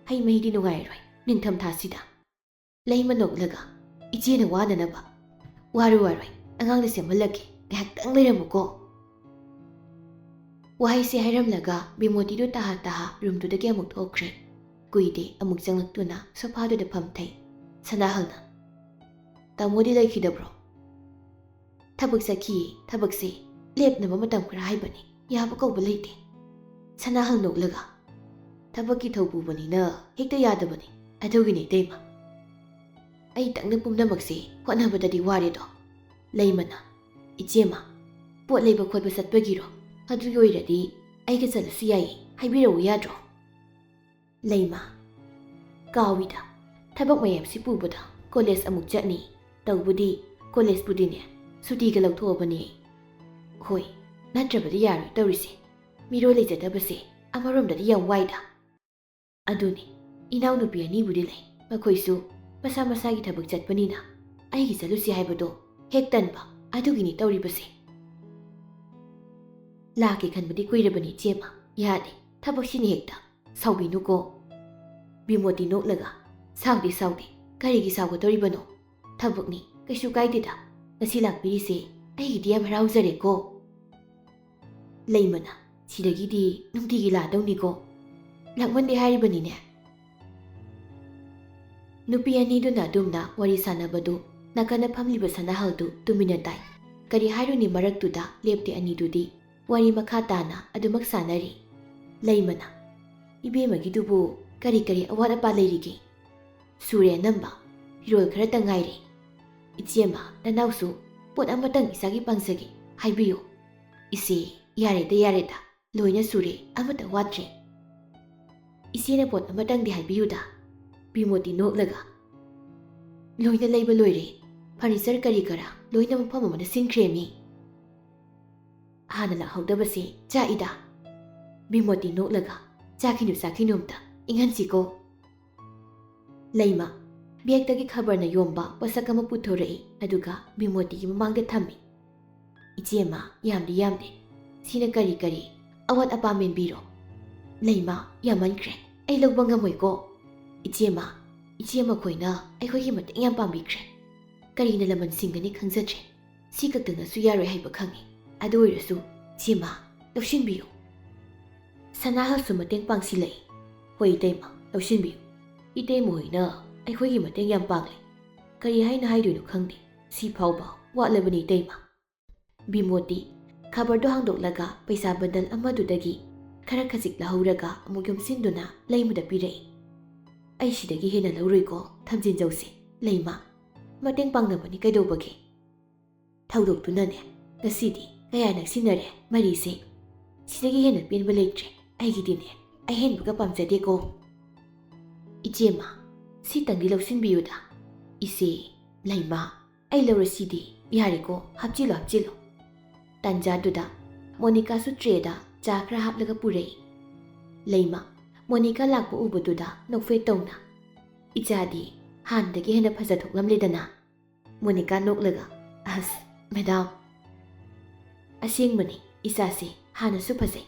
ꯍꯩ ꯃꯍꯤꯗꯤ ꯅꯨꯡꯉꯥꯏꯔꯣꯏ ꯅꯤꯡꯊꯝ ꯊꯥꯁꯤꯗ꯫" ꯂꯩꯃ ꯅꯣꯛꯂꯒ, "ꯏꯆꯦꯅ ꯋꯥꯅꯅꯕ꯫ ꯋꯥꯔꯣꯏ, ꯋꯥꯔꯣꯏ, ꯑꯉꯥꯡꯅ ꯁꯦꯝꯍꯜꯂꯒꯦ꯫ ꯉꯥꯏꯍꯥꯛꯇꯪ ꯂꯩꯔꯝꯃꯨꯀꯣ꯫" ꯋꯥꯍꯩꯁꯦ ꯍꯥꯏꯔꯝꯂꯒ ꯕꯤꯃꯣꯇꯤꯗꯨ ꯇꯍꯥ ꯇꯍꯥ roomꯗꯨꯗꯒꯤ ꯑꯃꯨꯛ ꯊꯣꯛꯈ꯭ꯔꯦ꯫ ꯀꯨꯏꯗꯦ ꯑꯃꯨꯛ ꯆꯪꯂꯛꯇꯨꯅ sofaꯗꯨꯗ ꯐꯝꯊꯩ꯫ ꯁꯅꯥꯍꯜꯅ, "ꯇꯥꯃꯣꯗꯤ ꯂꯩꯈꯤꯗꯕ꯭ꯔꯣ?" "ꯊꯕꯛ ꯆꯠꯈꯤꯌꯦ꯫ ꯊꯕꯛꯁꯦ ꯂꯦꯞꯅꯕ ꯃꯇꯝ ꯈꯔ ꯍꯥꯏꯕꯅꯤ, ꯌꯥꯕ ꯀꯧꯕ ꯂꯩꯇꯦ꯫" ꯁꯅꯥꯍꯜ ꯅꯣꯛꯂꯒ, "ꯊꯕꯛꯀꯤ ꯊꯧ ꯄꯨꯕꯅꯤꯅ ꯍꯦꯛꯇ ꯌꯥꯗꯕꯅꯤ꯫ ꯑꯗꯨꯒꯤꯅꯤ ꯏꯇꯩꯃ꯫ ꯑꯩꯇꯪꯅ ꯄꯨꯝꯅꯃꯛꯁꯦ ꯍꯣꯠꯅꯕꯗꯗꯤ ꯋꯥꯔꯦꯗꯣ꯫" ꯂꯩꯃꯅ, "ꯏꯆꯦꯃ, ꯄꯣꯠ ꯂꯩꯕ ꯈꯣꯠꯄ ꯆꯠꯄꯒꯤꯔꯣ? ꯑꯗꯨꯒꯤ ꯑꯣꯏꯔꯗꯤ ꯑꯩꯒ ꯆꯠꯂꯁꯨ ꯌꯥꯏꯌꯦ, ꯍꯥꯏꯕꯤꯔꯛꯎ ꯌꯥꯗ꯭ꯔꯣ?" ꯂꯩꯃ, "ꯀꯥꯎꯏꯗ, ꯊꯕꯛ ꯃꯌꯥꯝꯁꯤ ꯄꯨꯕꯗ ꯀꯣꯂꯦꯖ ꯑꯃꯨꯛ ꯆꯠꯅꯤ꯫ ꯇꯧꯕꯗꯤ ꯀꯣꯂꯦꯖꯄꯨꯗꯤꯅꯦ ꯁꯨꯇꯤꯒ ꯂꯧꯊꯣꯛꯑꯕꯅꯦ꯫ ꯍꯣꯏ, ꯅꯠꯇ꯭ꯔꯕꯗꯤ ꯌꯥꯔꯣꯏ ꯇꯧꯔꯤꯁꯦ꯫ ꯃꯤꯔꯣꯜ ꯂꯩꯖꯗꯕꯁꯦ ꯑꯃꯔꯣꯝꯗꯗꯤ ꯌꯥꯝ ꯋꯥꯏꯗ꯫" "ꯑꯗꯨꯅꯤ, ꯏꯅꯥꯎꯅꯨꯄꯤ ꯑꯅꯤꯕꯨꯗꯤ ꯂꯩ, ꯃꯈꯣꯏꯁꯨ ꯃꯁꯥ ꯃꯁꯥꯒꯤ ꯊꯕꯛ ꯆꯠꯄꯅꯤꯅ ꯑꯩꯒꯤ ꯆꯠꯂꯨꯁꯤ ꯍꯥꯏꯕꯗꯣ ꯍꯦꯛ ꯇꯟꯕ, ꯑꯗꯨꯒꯤꯅꯤ ꯇꯧꯔꯤꯕꯁꯦ꯫" "ꯂꯥꯛꯀꯦ ꯈꯟꯕꯗꯤ ꯀꯨꯏꯔꯕꯅꯤ ꯏꯆꯦꯃ, ꯌꯥꯗꯦ, ꯊꯕꯛꯁꯤꯅ ꯍꯦꯛꯇ꯫ ꯁꯥꯎꯕꯤꯅꯨꯀꯣ꯫" ꯕꯤꯃꯣꯇꯤ ꯅꯣꯛꯂꯒ, "ꯁꯥꯎꯗꯦ, ꯁꯥꯎꯗꯦ, ꯀꯔꯤꯒꯤ ꯁꯥꯎꯒꯗꯧꯔꯤꯕꯅꯣ? ꯊꯕꯛꯅꯤ, ꯀꯩꯁꯨ ꯀꯥꯏꯗꯦꯗ꯫ ꯉꯁꯤ ꯂꯥꯛꯄꯤꯔꯤꯁꯦ ꯑꯩꯒꯤꯗꯤ ꯌꯥꯝ ꯍꯔꯥꯎꯖꯔꯦꯀꯣ꯫" ꯂꯩꯃꯅ, "ꯁꯤꯗꯒꯤꯗꯤ ꯅꯨꯡꯇꯤꯒꯤ ꯂꯥꯛꯗꯧꯅꯤꯀꯣ꯫ ꯂꯥꯛꯃꯟꯗꯦ ꯍꯥꯏꯔꯤꯕꯅꯤꯅꯦ꯫" ꯅꯨꯄꯤ ꯑꯅꯤꯗꯨꯅ ꯑꯗꯨꯝꯅ ꯋꯥꯔꯤ ꯁꯥꯟꯅꯕꯗꯨ ꯅꯥꯀꯟꯗ ꯐꯝꯂꯤꯕ ꯁꯅꯥꯍꯜꯗꯨ ꯇꯨꯃꯤꯟꯅ ꯇꯥꯏ꯫ ꯀꯔꯤ ꯍꯥꯏꯔꯨꯅꯤ, ꯃꯔꯛꯇꯨꯗ ꯂꯦꯞꯇꯦ ꯑꯅꯤꯗꯨꯗꯤ꯫ ꯋꯥꯔꯤ ꯃꯈꯥ ꯇꯥꯅ ꯑꯗꯨꯃꯛ ꯁꯥꯟꯅꯔꯤ꯫ ꯂꯩꯃꯅ, "ꯏꯕꯦꯝꯃꯒꯤꯗꯨꯕꯨ ꯀꯔꯤ ꯀꯔꯤ ꯑꯋꯥꯠ ꯑꯄꯥ ꯂꯩꯔꯤꯒꯦ?" "ꯁꯨꯔꯦ ꯑꯅꯝꯕ, ꯐꯤꯔꯣꯜ ꯈꯔꯇ ꯉꯥꯏꯔꯦ꯫" "ꯏꯆꯦꯃ, ꯅꯅꯥꯎꯁꯨ ꯄꯣꯠ ꯑꯃꯇꯪ ꯏꯆꯥꯒꯤ ꯄꯥꯡꯖꯒꯦ, ꯍꯥꯏꯕꯤꯌꯨ꯫" "ꯏꯆꯦ, ꯌꯥꯔꯦꯗ, ꯌꯥꯔꯦꯗ, ꯂꯣꯏꯅ ꯁꯨꯔꯦ, ꯑꯃꯠꯇ ꯋꯥꯠꯇ꯭ꯔꯦ꯫" "ꯏꯆꯦꯅ ꯄꯣꯠ ꯑꯃꯇꯪꯗꯤ ꯍꯥꯏꯕꯤꯌꯨꯗ꯫" ꯕꯤꯃꯣꯇꯤ ꯅꯣꯛꯂꯒ, "ꯂꯣꯏꯅ ꯂꯩꯕ ꯂꯣꯏꯔꯦ, ꯐꯔꯅꯤꯆꯔ ꯀꯔꯤ ꯀꯔꯥ ꯂꯣꯏꯅ ꯃꯐꯝ ꯑꯃꯗ ꯁꯤꯟꯈ꯭ꯔꯦ ꯃꯤ꯫ ꯍꯥꯟꯅ ꯂꯥꯛꯍꯧꯗꯕꯁꯦ ꯆꯥꯛꯏꯗ꯫" ꯕꯤꯃꯣꯇꯤ ꯅꯣꯛꯂꯒ, "ꯆꯥꯈꯤꯅꯨ, ꯆꯥꯈꯤꯅꯨ, ꯑꯝꯇ ꯏꯪꯍꯟꯁꯤꯀꯣ꯫" ꯂꯩꯃ ꯕꯦꯒꯇꯒꯤ ꯈꯕꯔꯅ ꯌꯣꯝꯕ ꯄꯣꯠꯁꯛ ꯑꯃ ꯄꯨꯊꯣꯔꯛꯏ, ꯑꯗꯨꯒ ꯕꯤꯃꯣꯇꯤꯒꯤ ꯃꯃꯥꯡꯗ ꯊꯝꯃꯤ꯫ "ꯏꯆꯦꯃ, ꯌꯥꯝꯗꯤ ꯌꯥꯝꯗꯦ꯫ ꯁꯤꯅ ꯀꯔꯤ ꯀꯔꯤ ꯑꯋꯥꯠ ꯑꯄꯥ ꯃꯦꯟꯕꯤꯔꯣ꯫" "ꯂꯩꯃ, ꯌꯥꯝꯃꯟꯈ꯭ꯔꯦ, ꯑꯩ ꯂꯧꯕ ꯉꯝꯃꯣꯏꯀꯣ꯫" "ꯏꯆꯦꯃ, ꯏꯆꯦ ꯃꯈꯣꯏꯅ ꯑꯩꯈꯣꯏꯒꯤ ꯃꯇꯦꯡ ꯌꯥꯝ ꯄꯥꯡꯕꯤꯈ꯭ꯔꯦ꯫ ꯀꯔꯤꯅ ꯂꯃꯟ ꯁꯤꯡꯒꯅꯤ ꯈꯪꯖꯗ꯭ꯔꯦ꯫ ꯁꯤ ꯈꯛꯇꯪꯅꯁꯨ ꯌꯥꯔꯣꯏ ꯍꯥꯏꯕ ꯈꯪꯉꯤ꯫ ꯑꯗꯨ ꯑꯣꯏꯔꯁꯨ, ꯏꯆꯦꯃ, ꯂꯧꯁꯤꯟꯕꯤꯌꯨ꯫" ꯁꯅꯥꯍꯜꯁꯨ ꯃꯇꯦꯡ ꯄꯥꯡꯁꯤꯜꯂꯛꯏ꯫ "ꯍꯣꯏ ꯏꯇꯩꯃ, ꯂꯧꯁꯤꯟꯕꯤꯌꯨ꯫ ꯏꯇꯩꯃ ꯍꯣꯏꯅ ꯑꯩꯈꯣꯏꯒꯤ ꯃꯇꯦꯡ ꯌꯥꯝ ꯄꯥꯡꯂꯦ꯫ ꯀꯔꯤ ꯍꯥꯏꯅ ꯍꯥꯏꯗꯣꯏꯅꯣ ꯈꯪꯗꯦ꯫ ꯁꯤ ꯐꯥꯎꯕ ꯋꯥꯠꯂꯕꯅꯤ ꯏꯇꯩꯃ꯫" ꯕꯤꯃꯣꯇꯤ ꯈꯕꯔꯗꯨ ꯍꯥꯡꯗꯣꯛꯂꯒ ꯄꯩꯁꯥ ꯕꯟꯗꯜ ꯑꯃꯗꯨꯗꯒꯤ ꯈꯔ ꯈꯖꯤꯛ ꯂꯧꯍꯧꯔꯒ ꯑꯃꯨꯛ ꯌꯣꯝꯁꯤꯟꯗꯨꯅ ꯂꯩꯃꯗ ꯄꯤꯔꯛꯏ꯫ "ꯑꯩ ꯁꯤꯗꯒꯤ ꯍꯦꯟꯅ ꯂꯧꯔꯣꯏꯀꯣ, ꯊꯝꯖꯤꯟꯖꯧꯁꯦ꯫ ꯂꯩꯃ, ꯃꯇꯦꯡ ꯄꯥꯡꯅꯕꯅꯤ ꯀꯩꯗꯧꯕꯒꯦ?" "ꯊꯧꯗꯣꯛꯇꯨꯅꯅꯦ, ꯉꯁꯤꯗꯤ ꯀꯌꯥ ꯅꯛꯁꯤꯟꯅꯔꯦ ꯃꯔꯤꯁꯦ꯫ ꯁꯤꯗꯒꯤ ꯍꯦꯟꯅ ꯄꯦꯟꯕ ꯂꯩꯇ꯭ꯔꯦ꯫ ꯑꯩꯒꯤꯗꯤꯅꯦ, ꯑꯍꯦꯟꯕꯒ ꯄꯥꯝꯖꯗꯦꯀꯣ꯫" "ꯏꯆꯦꯃ, ꯁꯤꯇꯪꯗꯤ ꯂꯧꯁꯤꯟꯕꯤꯌꯨꯗ꯫" "ꯏꯆꯦ, ꯂꯩꯃ, ꯑꯩ ꯂꯧꯔꯁꯤꯗꯤ꯫ ꯌꯥꯔꯦꯀꯣ, ꯍꯥꯞꯆꯤꯜꯂꯣ, ꯍꯥꯞꯆꯤꯜꯂꯣ꯫" ꯇꯥꯟꯖꯥꯗꯨꯗ ꯃꯣꯅꯤꯀꯥꯁꯨ ꯇ꯭ꯔꯦꯗ ꯆꯥ ꯈꯔ ꯍꯥꯞꯂꯒ ꯄꯨꯔꯛꯏ꯫ ꯂꯩꯃ ꯃꯣꯅꯤꯀꯥ ꯂꯥꯛꯄ ꯎꯕꯗꯨꯗ ꯅꯣꯛꯐꯦꯠ ꯇꯧꯅ, "ꯏꯆꯥꯗꯤ ꯍꯥꯟꯅꯗꯒꯤ ꯍꯦꯟꯅ ꯐꯖꯊꯣꯛꯂꯝꯂꯦꯗꯅ꯫" ꯃꯣꯅꯤꯀꯥ ꯅꯣꯛꯂꯒ, "ꯑꯁ, ꯃꯦꯗꯥꯝ, ꯑꯁꯦꯡꯕꯅꯤ, ꯏꯆꯥꯁꯦ ꯍꯥꯟꯅꯁꯨ ꯐꯖꯩ,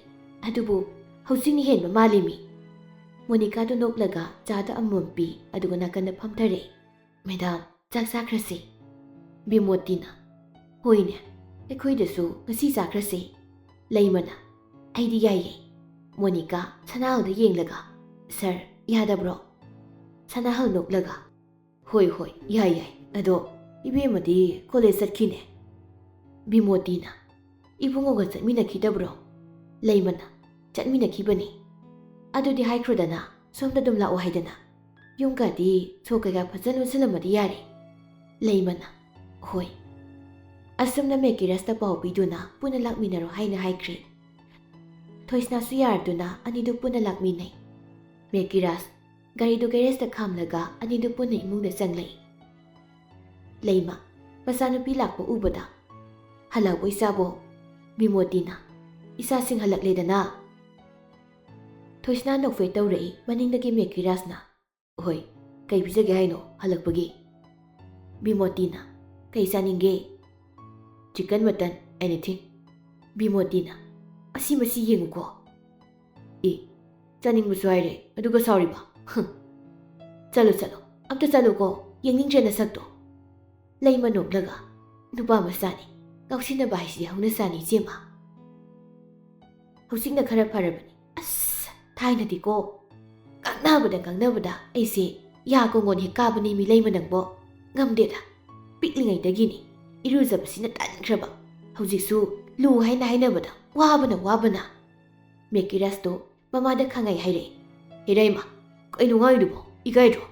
ꯑꯗꯨꯕꯨ ꯍꯧꯖꯤꯛꯅ ꯍꯦꯟꯕ ꯃꯥꯜꯂꯤꯃꯤ꯫" ꯃꯣꯅꯤꯀꯥꯗꯨ ꯅꯣꯛꯂꯒ ꯆꯥꯗ ꯑꯃꯃꯝ ꯄꯤ, ꯑꯗꯨꯒ ꯅꯥꯀꯟꯗ ꯐꯝꯊꯔꯛꯏ꯫ "ꯃꯦꯗꯥꯝ, ꯆꯥꯛ ꯆꯥꯈ꯭ꯔꯁꯤ꯫" ꯕꯤꯃꯣꯇꯤꯅ, "ꯍꯣꯏꯅꯦ, ꯑꯩꯈꯣꯏꯗꯁꯨ ꯉꯁꯤ ꯆꯥꯈ꯭ꯔꯁꯤ꯫" ꯂꯩꯃꯅ, "ꯑꯩꯗꯤ ꯌꯥꯏꯌꯦ꯫" ꯃꯣꯅꯤꯀꯥ ꯁꯅꯥꯍꯜꯗ ꯌꯦꯡꯂꯒ, "ꯁꯥꯔ, ꯌꯥꯗꯕ꯭ꯔꯣ?" ꯁꯅꯥꯍꯜ ꯅꯣꯛꯂꯒ, "ꯍꯣꯏ, ꯍꯣꯏ, ꯌꯥꯏ, ꯌꯥꯏ꯫ ꯑꯗꯣ ꯏꯕꯦꯝꯃꯗꯤ ꯀꯣꯂꯦꯖ ꯆꯠꯈꯤꯅꯦ꯫" ꯕꯤꯃꯣꯇꯤꯅ, "ꯏꯕꯨꯡꯉꯣꯒ ꯆꯠꯃꯤꯟꯅꯈꯤꯗꯕ꯭ꯔꯣ?" ꯂꯩꯃꯅ, "ꯆꯠꯃꯤꯟꯅꯈꯤꯕꯅꯤ꯫" "ꯑꯗꯨꯗꯤ ꯍꯥꯏꯈ꯭ꯔꯣꯗꯅ, ꯁꯣꯝꯗ ꯑꯗꯨꯝ ꯂꯥꯛꯑꯣ ꯍꯥꯏꯗꯅ꯫ ꯌꯨꯝꯒꯗꯤ ꯁꯣ ꯀꯩꯀꯥ ꯐꯖꯅ ꯂꯣꯟꯁꯤꯜꯂꯝꯃꯗꯤ ꯌꯥꯔꯦ꯫" ꯂꯩꯃꯅ, ꯍꯣꯏ꯫ ꯑꯁꯨꯝꯅ ꯃꯦꯀꯤꯔꯥꯁꯇ ꯄꯥꯎ ꯄꯤꯗꯨꯅ ꯄꯨꯟꯅ ꯂꯥꯛꯃꯤꯟꯅꯔꯣ ꯍꯥꯏꯅ ꯍꯥꯏꯈ꯭ꯔꯦ꯫ ꯊꯣꯏꯁꯅꯥꯁꯨ ꯌꯥꯔꯗꯨꯅ ꯑꯅꯤꯗꯨ ꯄꯨꯟꯅ ꯂꯥꯛꯃꯤꯟꯅꯩ꯫ ꯃꯦꯀꯤꯔꯥꯁ ꯒꯥꯔꯤꯗꯨ ꯒꯦꯔꯦꯖꯇ ꯈꯥꯝꯂꯒ ꯑꯅꯤꯗꯨ ꯄꯨꯟꯅ ꯏꯃꯨꯡꯗ ꯆꯪꯂꯛꯏ꯫ ꯂꯩꯃ ꯃꯆꯥꯅꯨꯄꯤ ꯂꯥꯛꯄ ꯎꯕꯗ, "ꯍꯜꯂꯛꯑꯕꯣ ꯏꯆꯥꯕꯣ?" ꯕꯤꯃꯣꯇꯤꯅ, "ꯏꯆꯥꯁꯤꯡ ꯍꯜꯂꯛꯂꯦꯗꯅ?" ꯊꯣꯏꯁꯅꯥ ꯅꯣꯛꯐꯦꯠ ꯇꯧꯔꯛꯏ ꯃꯅꯤꯡꯗꯒꯤ ꯃꯦꯀꯤꯔꯥꯁꯅ, "ꯍꯣꯏ, ꯀꯩ ꯄꯤꯖꯒꯦ ꯍꯥꯏꯅꯣ ꯍꯜꯂꯛꯄꯒꯤ?" ꯕꯤꯃꯣꯇꯤꯅ, "ꯀꯩ ꯆꯥꯅꯤꯡꯒꯦ?" "Chicken, ꯃꯇꯟ, anything." ꯕꯤꯃꯣꯇꯤꯅ, "ꯑꯁꯤ ꯃꯁꯤ ꯌꯦꯡꯉꯨꯀꯣ꯫" "ꯑꯦ, ꯆꯥꯅꯤꯡꯕꯁꯨ ꯍꯥꯏꯔꯦ, ꯑꯗꯨꯒ ꯁꯥꯎꯔꯤꯕ? ꯍꯨꯝ꯫ ꯆꯠꯂꯣ, ꯆꯠꯂꯣ, ꯑꯝꯇ ꯆꯠꯂꯣꯀꯣ, ꯌꯦꯡꯅꯤꯡꯗ꯭ꯔꯦ ꯅꯁꯛꯇꯣ꯫" ꯂꯩꯃ ꯅꯣꯛꯂꯒ, "ꯅꯨꯄꯥ ꯃꯆꯥꯅꯤ, ꯉꯥꯎꯁꯤꯟꯅꯕ ꯍꯥꯏꯁꯤꯗꯤ ꯍꯧꯅ ꯁꯥꯅꯤ, ꯏꯆꯦꯃ꯫ ꯍꯧꯖꯤꯛꯅ ꯈꯔ ꯐꯔꯕꯅꯤ꯫ ꯑꯁ, ꯊꯥꯏꯅꯗꯤꯀꯣ, ꯉꯥꯡꯅꯕꯗ ꯉꯥꯡꯅꯕꯗ ꯑꯩꯁꯦ ꯌꯥ ꯀꯣꯡꯒꯣꯟ ꯍꯦꯛ ꯀꯥꯕꯅꯤ ꯃꯤ ꯂꯩꯃ ꯅꯪꯕꯣ꯫ ꯉꯝꯗꯦꯗ, ꯄꯤꯛꯂꯤꯉꯩꯗꯒꯤꯅꯤ ꯏꯔꯨꯖꯕꯁꯤꯅ ꯇꯟꯈ꯭ꯔꯕ꯫ ꯍꯧꯖꯤꯛꯁꯨ ꯂꯨ ꯍꯥꯏꯅ ꯍꯥꯏꯅꯕꯗ ꯋꯥꯕꯅ ꯋꯥꯕꯅ꯫" ꯃꯦꯀꯤꯔꯥꯁꯇꯣ ꯃꯃꯥꯗ ꯈꯪꯉꯩ ꯍꯥꯏꯔꯛꯏ꯫ "ꯏꯔꯩꯃ, ꯀꯩꯅꯣ ꯉꯥꯡꯉꯤꯗꯨꯕꯣ? ꯏꯀꯥꯏꯗ꯭ꯔꯣ?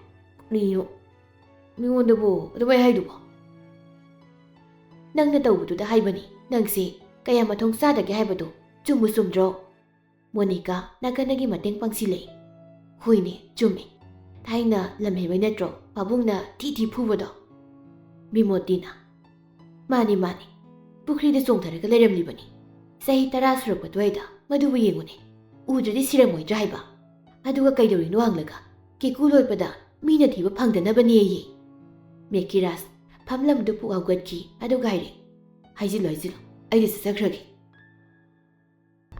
ꯀꯔꯤꯅꯣ? ꯃꯤꯉꯣꯟꯗꯕꯨ ꯑꯗꯨꯃꯥꯏ ꯍꯥꯏꯗꯨꯕꯣ?" "ꯅꯪꯅ ꯇꯧꯕꯗꯨꯗ ꯍꯥꯏꯕꯅꯤ꯫ ꯅꯪꯁꯦ ꯀꯌꯥ ꯃꯊꯣꯡ ꯆꯥꯗꯒꯦ ꯍꯥꯏꯕꯗꯣ ꯆꯨꯝꯕꯨ ꯆꯨꯝꯗ꯭ꯔꯣ?" ꯃꯣꯅꯤꯀꯥ ꯅꯥꯀꯟꯗꯒꯤ ꯃꯇꯦꯡ ꯄꯥꯡꯁꯤꯜꯂꯛꯏ꯫ "ꯍꯣꯏꯅꯦ, ꯆꯨꯝꯃꯤ꯫ ꯊꯥꯏꯅ ꯂꯝꯍꯦꯟꯕꯩ ꯅꯠꯇ꯭ꯔꯣ ꯄꯥꯕꯨꯡꯅ ꯊꯤ ꯊꯤ ꯐꯨꯕꯗꯣ?" ꯕꯤꯃꯣꯇꯤꯅ, "ꯃꯥꯅꯤ, ꯃꯥꯅꯤ꯫ ꯄꯨꯈ꯭ꯔꯤꯗ ꯆꯣꯡꯊꯔꯒ ꯂꯩꯔꯝꯂꯤꯕꯅꯤ꯫ ꯆꯍꯤ ꯇꯔꯥ ꯁꯨꯔꯛꯄ ꯑꯗꯨꯋꯥꯏꯗ꯫ ꯃꯗꯨꯕꯨ ꯌꯦꯡꯉꯨꯅꯦ꯫ ꯎꯗ꯭ꯔꯗꯤ ꯁꯤꯔꯝꯃꯣꯏꯗ꯭ꯔꯥ ꯍꯥꯏꯕ? ꯑꯗꯨꯒ ꯀꯩꯗꯧꯔꯤꯅꯣ ꯍꯪꯂꯒ ꯀꯦꯀꯨ ꯂꯣꯠꯄꯗ ꯃꯤꯅ ꯊꯤꯕ ꯐꯪꯗꯅꯕꯅꯦꯌꯦ꯫" ꯃꯦꯀꯤꯔꯥꯁ ꯐꯝꯂꯝꯗꯨ ꯄꯨꯛ ꯍꯧꯒꯠꯈꯤ, ꯑꯗꯨꯒ ꯍꯥꯏꯔꯦ, "ꯍꯥꯏꯖꯤꯜꯂꯣ, ꯍꯥꯏꯖꯤꯜꯂꯣ꯫ ꯑꯩꯗꯤ ꯆꯠꯆꯈ꯭ꯔꯒꯦ꯫"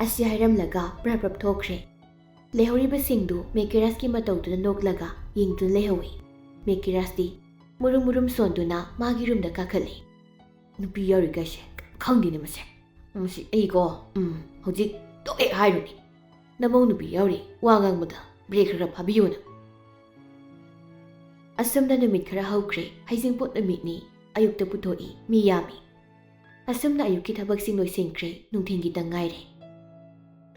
ꯑꯁꯤ ꯍꯥꯏꯔꯝꯂꯒ ꯄ꯭ꯔꯞ ꯄ꯭ꯔꯞ ꯊꯣꯛꯈ꯭ꯔꯦ꯫ ꯂꯩꯍꯧꯔꯤꯕꯁꯤꯡꯗꯨ ꯃꯦꯀꯤꯔꯥꯁꯀꯤ ꯃꯇꯧꯗꯨꯗ ꯅꯣꯛꯂꯒ ꯌꯦꯡꯗꯨꯅ ꯂꯩꯍꯧꯏ꯫ ꯃꯦꯀꯤꯔꯥꯁꯇꯤ ꯃꯨꯔꯨꯝ ꯃꯨꯔꯨꯝ ꯁꯣꯟꯗꯨꯅ ꯃꯥꯒꯤ ꯔꯨꯝꯗ ꯀꯥꯈꯠꯂꯤ꯫ "ꯅꯨꯄꯤ ꯌꯥꯎꯔꯤꯈꯩꯁꯦ ꯈꯪꯗꯦꯅꯦ ꯃꯁꯦ꯫ ꯃꯁꯤ ꯑꯩꯀꯣ, ꯎꯝ, ꯍꯧꯖꯤꯛ ꯇꯣꯛꯑꯦ ꯍꯥꯏꯔꯨꯅꯤ꯫ ꯅꯃꯧ ꯅꯨꯄꯤ ꯌꯥꯎꯔꯤ, ꯋꯥ ꯉꯥꯡꯕꯗ ꯕ꯭ꯔꯦꯛ ꯈꯔ ꯈꯔ ꯐꯥꯕꯤꯌꯨꯅ꯫" ꯑꯁꯨꯝꯅ ꯅꯨꯃꯤꯠ ꯈꯔ ꯍꯧꯈ꯭ꯔꯦ꯫ ꯍꯩꯖꯤꯡꯄꯣꯠ ꯅꯨꯃꯤꯠꯅꯤ꯫ ꯑꯌꯨꯛꯇ ꯄꯨꯊꯣꯛꯏ꯫ ꯃꯤ ꯌꯥꯝꯃꯤ꯫ ꯑꯁꯨꯝꯅ ꯑꯌꯨꯛꯀꯤ ꯊꯕꯛꯁꯤꯡ ꯂꯣꯏꯁꯤꯟꯈ꯭ꯔꯦ꯫ ꯅꯨꯡꯊꯤꯜꯒꯤꯇꯪ ꯉꯥꯏꯔꯦ꯫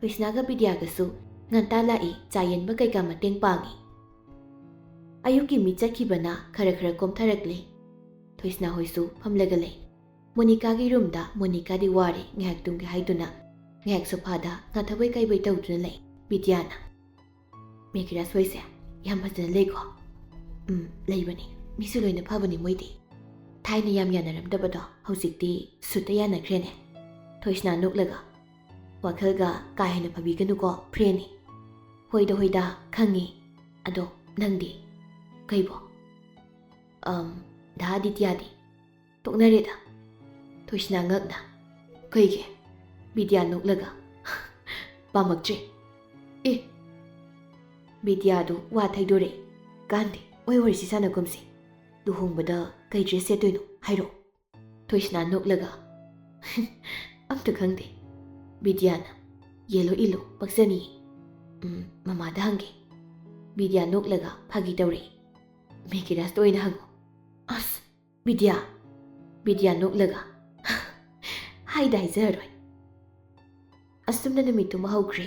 ꯊꯣꯏꯁꯅꯥꯒ ꯕꯤꯗ꯭ꯌꯥꯒꯁꯨ ꯉꯟꯇꯥ ꯂꯥꯛꯏ꯫ ꯆꯥ ꯌꯦꯟꯕ ꯀꯩꯀꯥ ꯃꯇꯦꯡ ꯄꯥꯡꯉꯤ꯫ ꯑꯌꯨꯛꯀꯤ ꯃꯤ ꯆꯠꯈꯤꯕꯅ ꯈꯔ ꯈꯔ ꯀꯣꯝꯊꯔꯛꯂꯦ꯫ ꯊꯣꯏꯁꯅꯥ ꯍꯣꯏꯁꯨ ꯐꯝꯂꯒ ꯂꯩ꯫ ꯃꯣꯅꯤꯀꯥꯒꯤ ꯔꯨꯝꯗ ꯃꯣꯅꯤꯀꯥꯗꯤ ꯋꯥꯔꯦ, ꯉꯥꯏꯍꯥꯛ ꯇꯨꯝꯒꯦ ꯍꯥꯏꯗꯨꯅ ꯉꯥꯏꯍꯥꯛ ꯁꯣꯐꯥꯗ ꯉꯥꯊꯕꯩ ꯀꯩꯕꯩ ꯇꯧꯗꯨꯅ ꯂꯩ꯫ ꯕꯤꯗ꯭ꯌꯥꯅ, "ꯃꯦꯒꯤꯔꯥꯖ ꯍꯣꯏꯁꯦ ꯌꯥꯝ ꯐꯖꯅ ꯂꯩꯀꯣ?" "ꯎꯝ, ꯂꯩꯕꯅꯤ꯫ ꯃꯤꯁꯨ ꯂꯣꯏꯅ ꯐꯕꯅꯤ ꯃꯣꯏꯗꯤ꯫ ꯊꯥꯏꯅ ꯌꯥꯝ ꯌꯥꯅꯔꯝꯗꯕꯗꯣ ꯍꯧꯖꯤꯛꯇꯤ ꯁꯨꯠꯇ ꯌꯥꯅꯈ꯭ꯔꯦꯅꯦ꯫" ꯊꯣꯏꯁꯅꯥ ꯅꯣꯛꯂꯒ, "ꯋꯥꯈꯜꯒ ꯀꯥ ꯍꯦꯟꯅ ꯐꯕꯤꯒꯅꯨꯀꯣ, ꯐ꯭ꯔꯦꯟꯅꯤ꯫" "ꯍꯣꯏꯗ, ꯍꯣꯏꯗ, ꯈꯪꯉꯤ꯫ ꯑꯗꯣ ꯅꯪꯗꯤ?" "ꯀꯩꯕꯣ?" "ꯑꯝ, ꯗꯥ ꯑꯥꯗꯤꯇ꯭ꯌꯥꯗꯤ?" "ꯇꯣꯛꯅꯔꯦꯗ꯫" ꯊꯣꯏꯁꯅꯥ ꯉꯛꯅ, "ꯀꯩꯒꯤ?" ꯕꯤꯗ꯭ꯌꯥ ꯅꯣꯛꯂꯒ, "ꯄꯥꯝꯃꯛꯇ꯭ꯔꯦ꯫" "ꯑꯦ, ꯕꯤꯗ꯭ꯌꯥꯗꯨ ꯋꯥ ꯊꯩꯗꯣꯔꯛꯏ꯫ ꯀꯥꯟꯗꯦ, ꯃꯣꯏ ꯋꯥꯔꯤꯁꯤ ꯁꯥꯟꯅꯒꯨꯝꯁꯤ꯫ ꯂꯨꯍꯣꯡꯕꯗ ꯀꯩ ꯗ꯭ꯔꯦꯁ ꯁꯦꯠꯇꯣꯏꯅꯣ ꯍꯥꯏꯔꯛꯑꯣ꯫" ꯊꯣꯏꯁꯅꯥ ꯅꯣꯛꯂꯒ, "ꯑꯝꯇ ꯈꯪꯗꯦ꯫" ꯕꯤꯗ꯭ꯌꯥꯅ, "ꯌꯦꯜꯂꯣ ꯏꯜꯂꯣ, ꯄꯛꯆꯅꯤꯌꯦ꯫" "ꯎꯝ, ꯃꯃꯥꯗ ꯍꯪꯒꯦ꯫" ꯕꯤꯗ꯭ꯌꯥ ꯅꯣꯛꯂꯒ ꯐꯥꯒꯤ ꯇꯧꯔꯛꯏ꯫ "ꯃꯦꯒꯤꯔꯥꯖꯇ ꯑꯣꯏꯅ ꯍꯪꯉꯣ꯫" "ꯑꯁ, ꯕꯤꯗ꯭ꯌꯥ!" ꯕꯤꯗ꯭ꯌꯥ ꯅꯣꯛꯂꯒ, "ꯍꯥꯏꯗ ꯍꯥꯏꯖꯔꯔꯣꯏ꯫" ꯑꯁꯨꯝꯅ ꯅꯨꯃꯤꯠꯇꯨꯃ ꯍꯧꯈ꯭ꯔꯦ꯫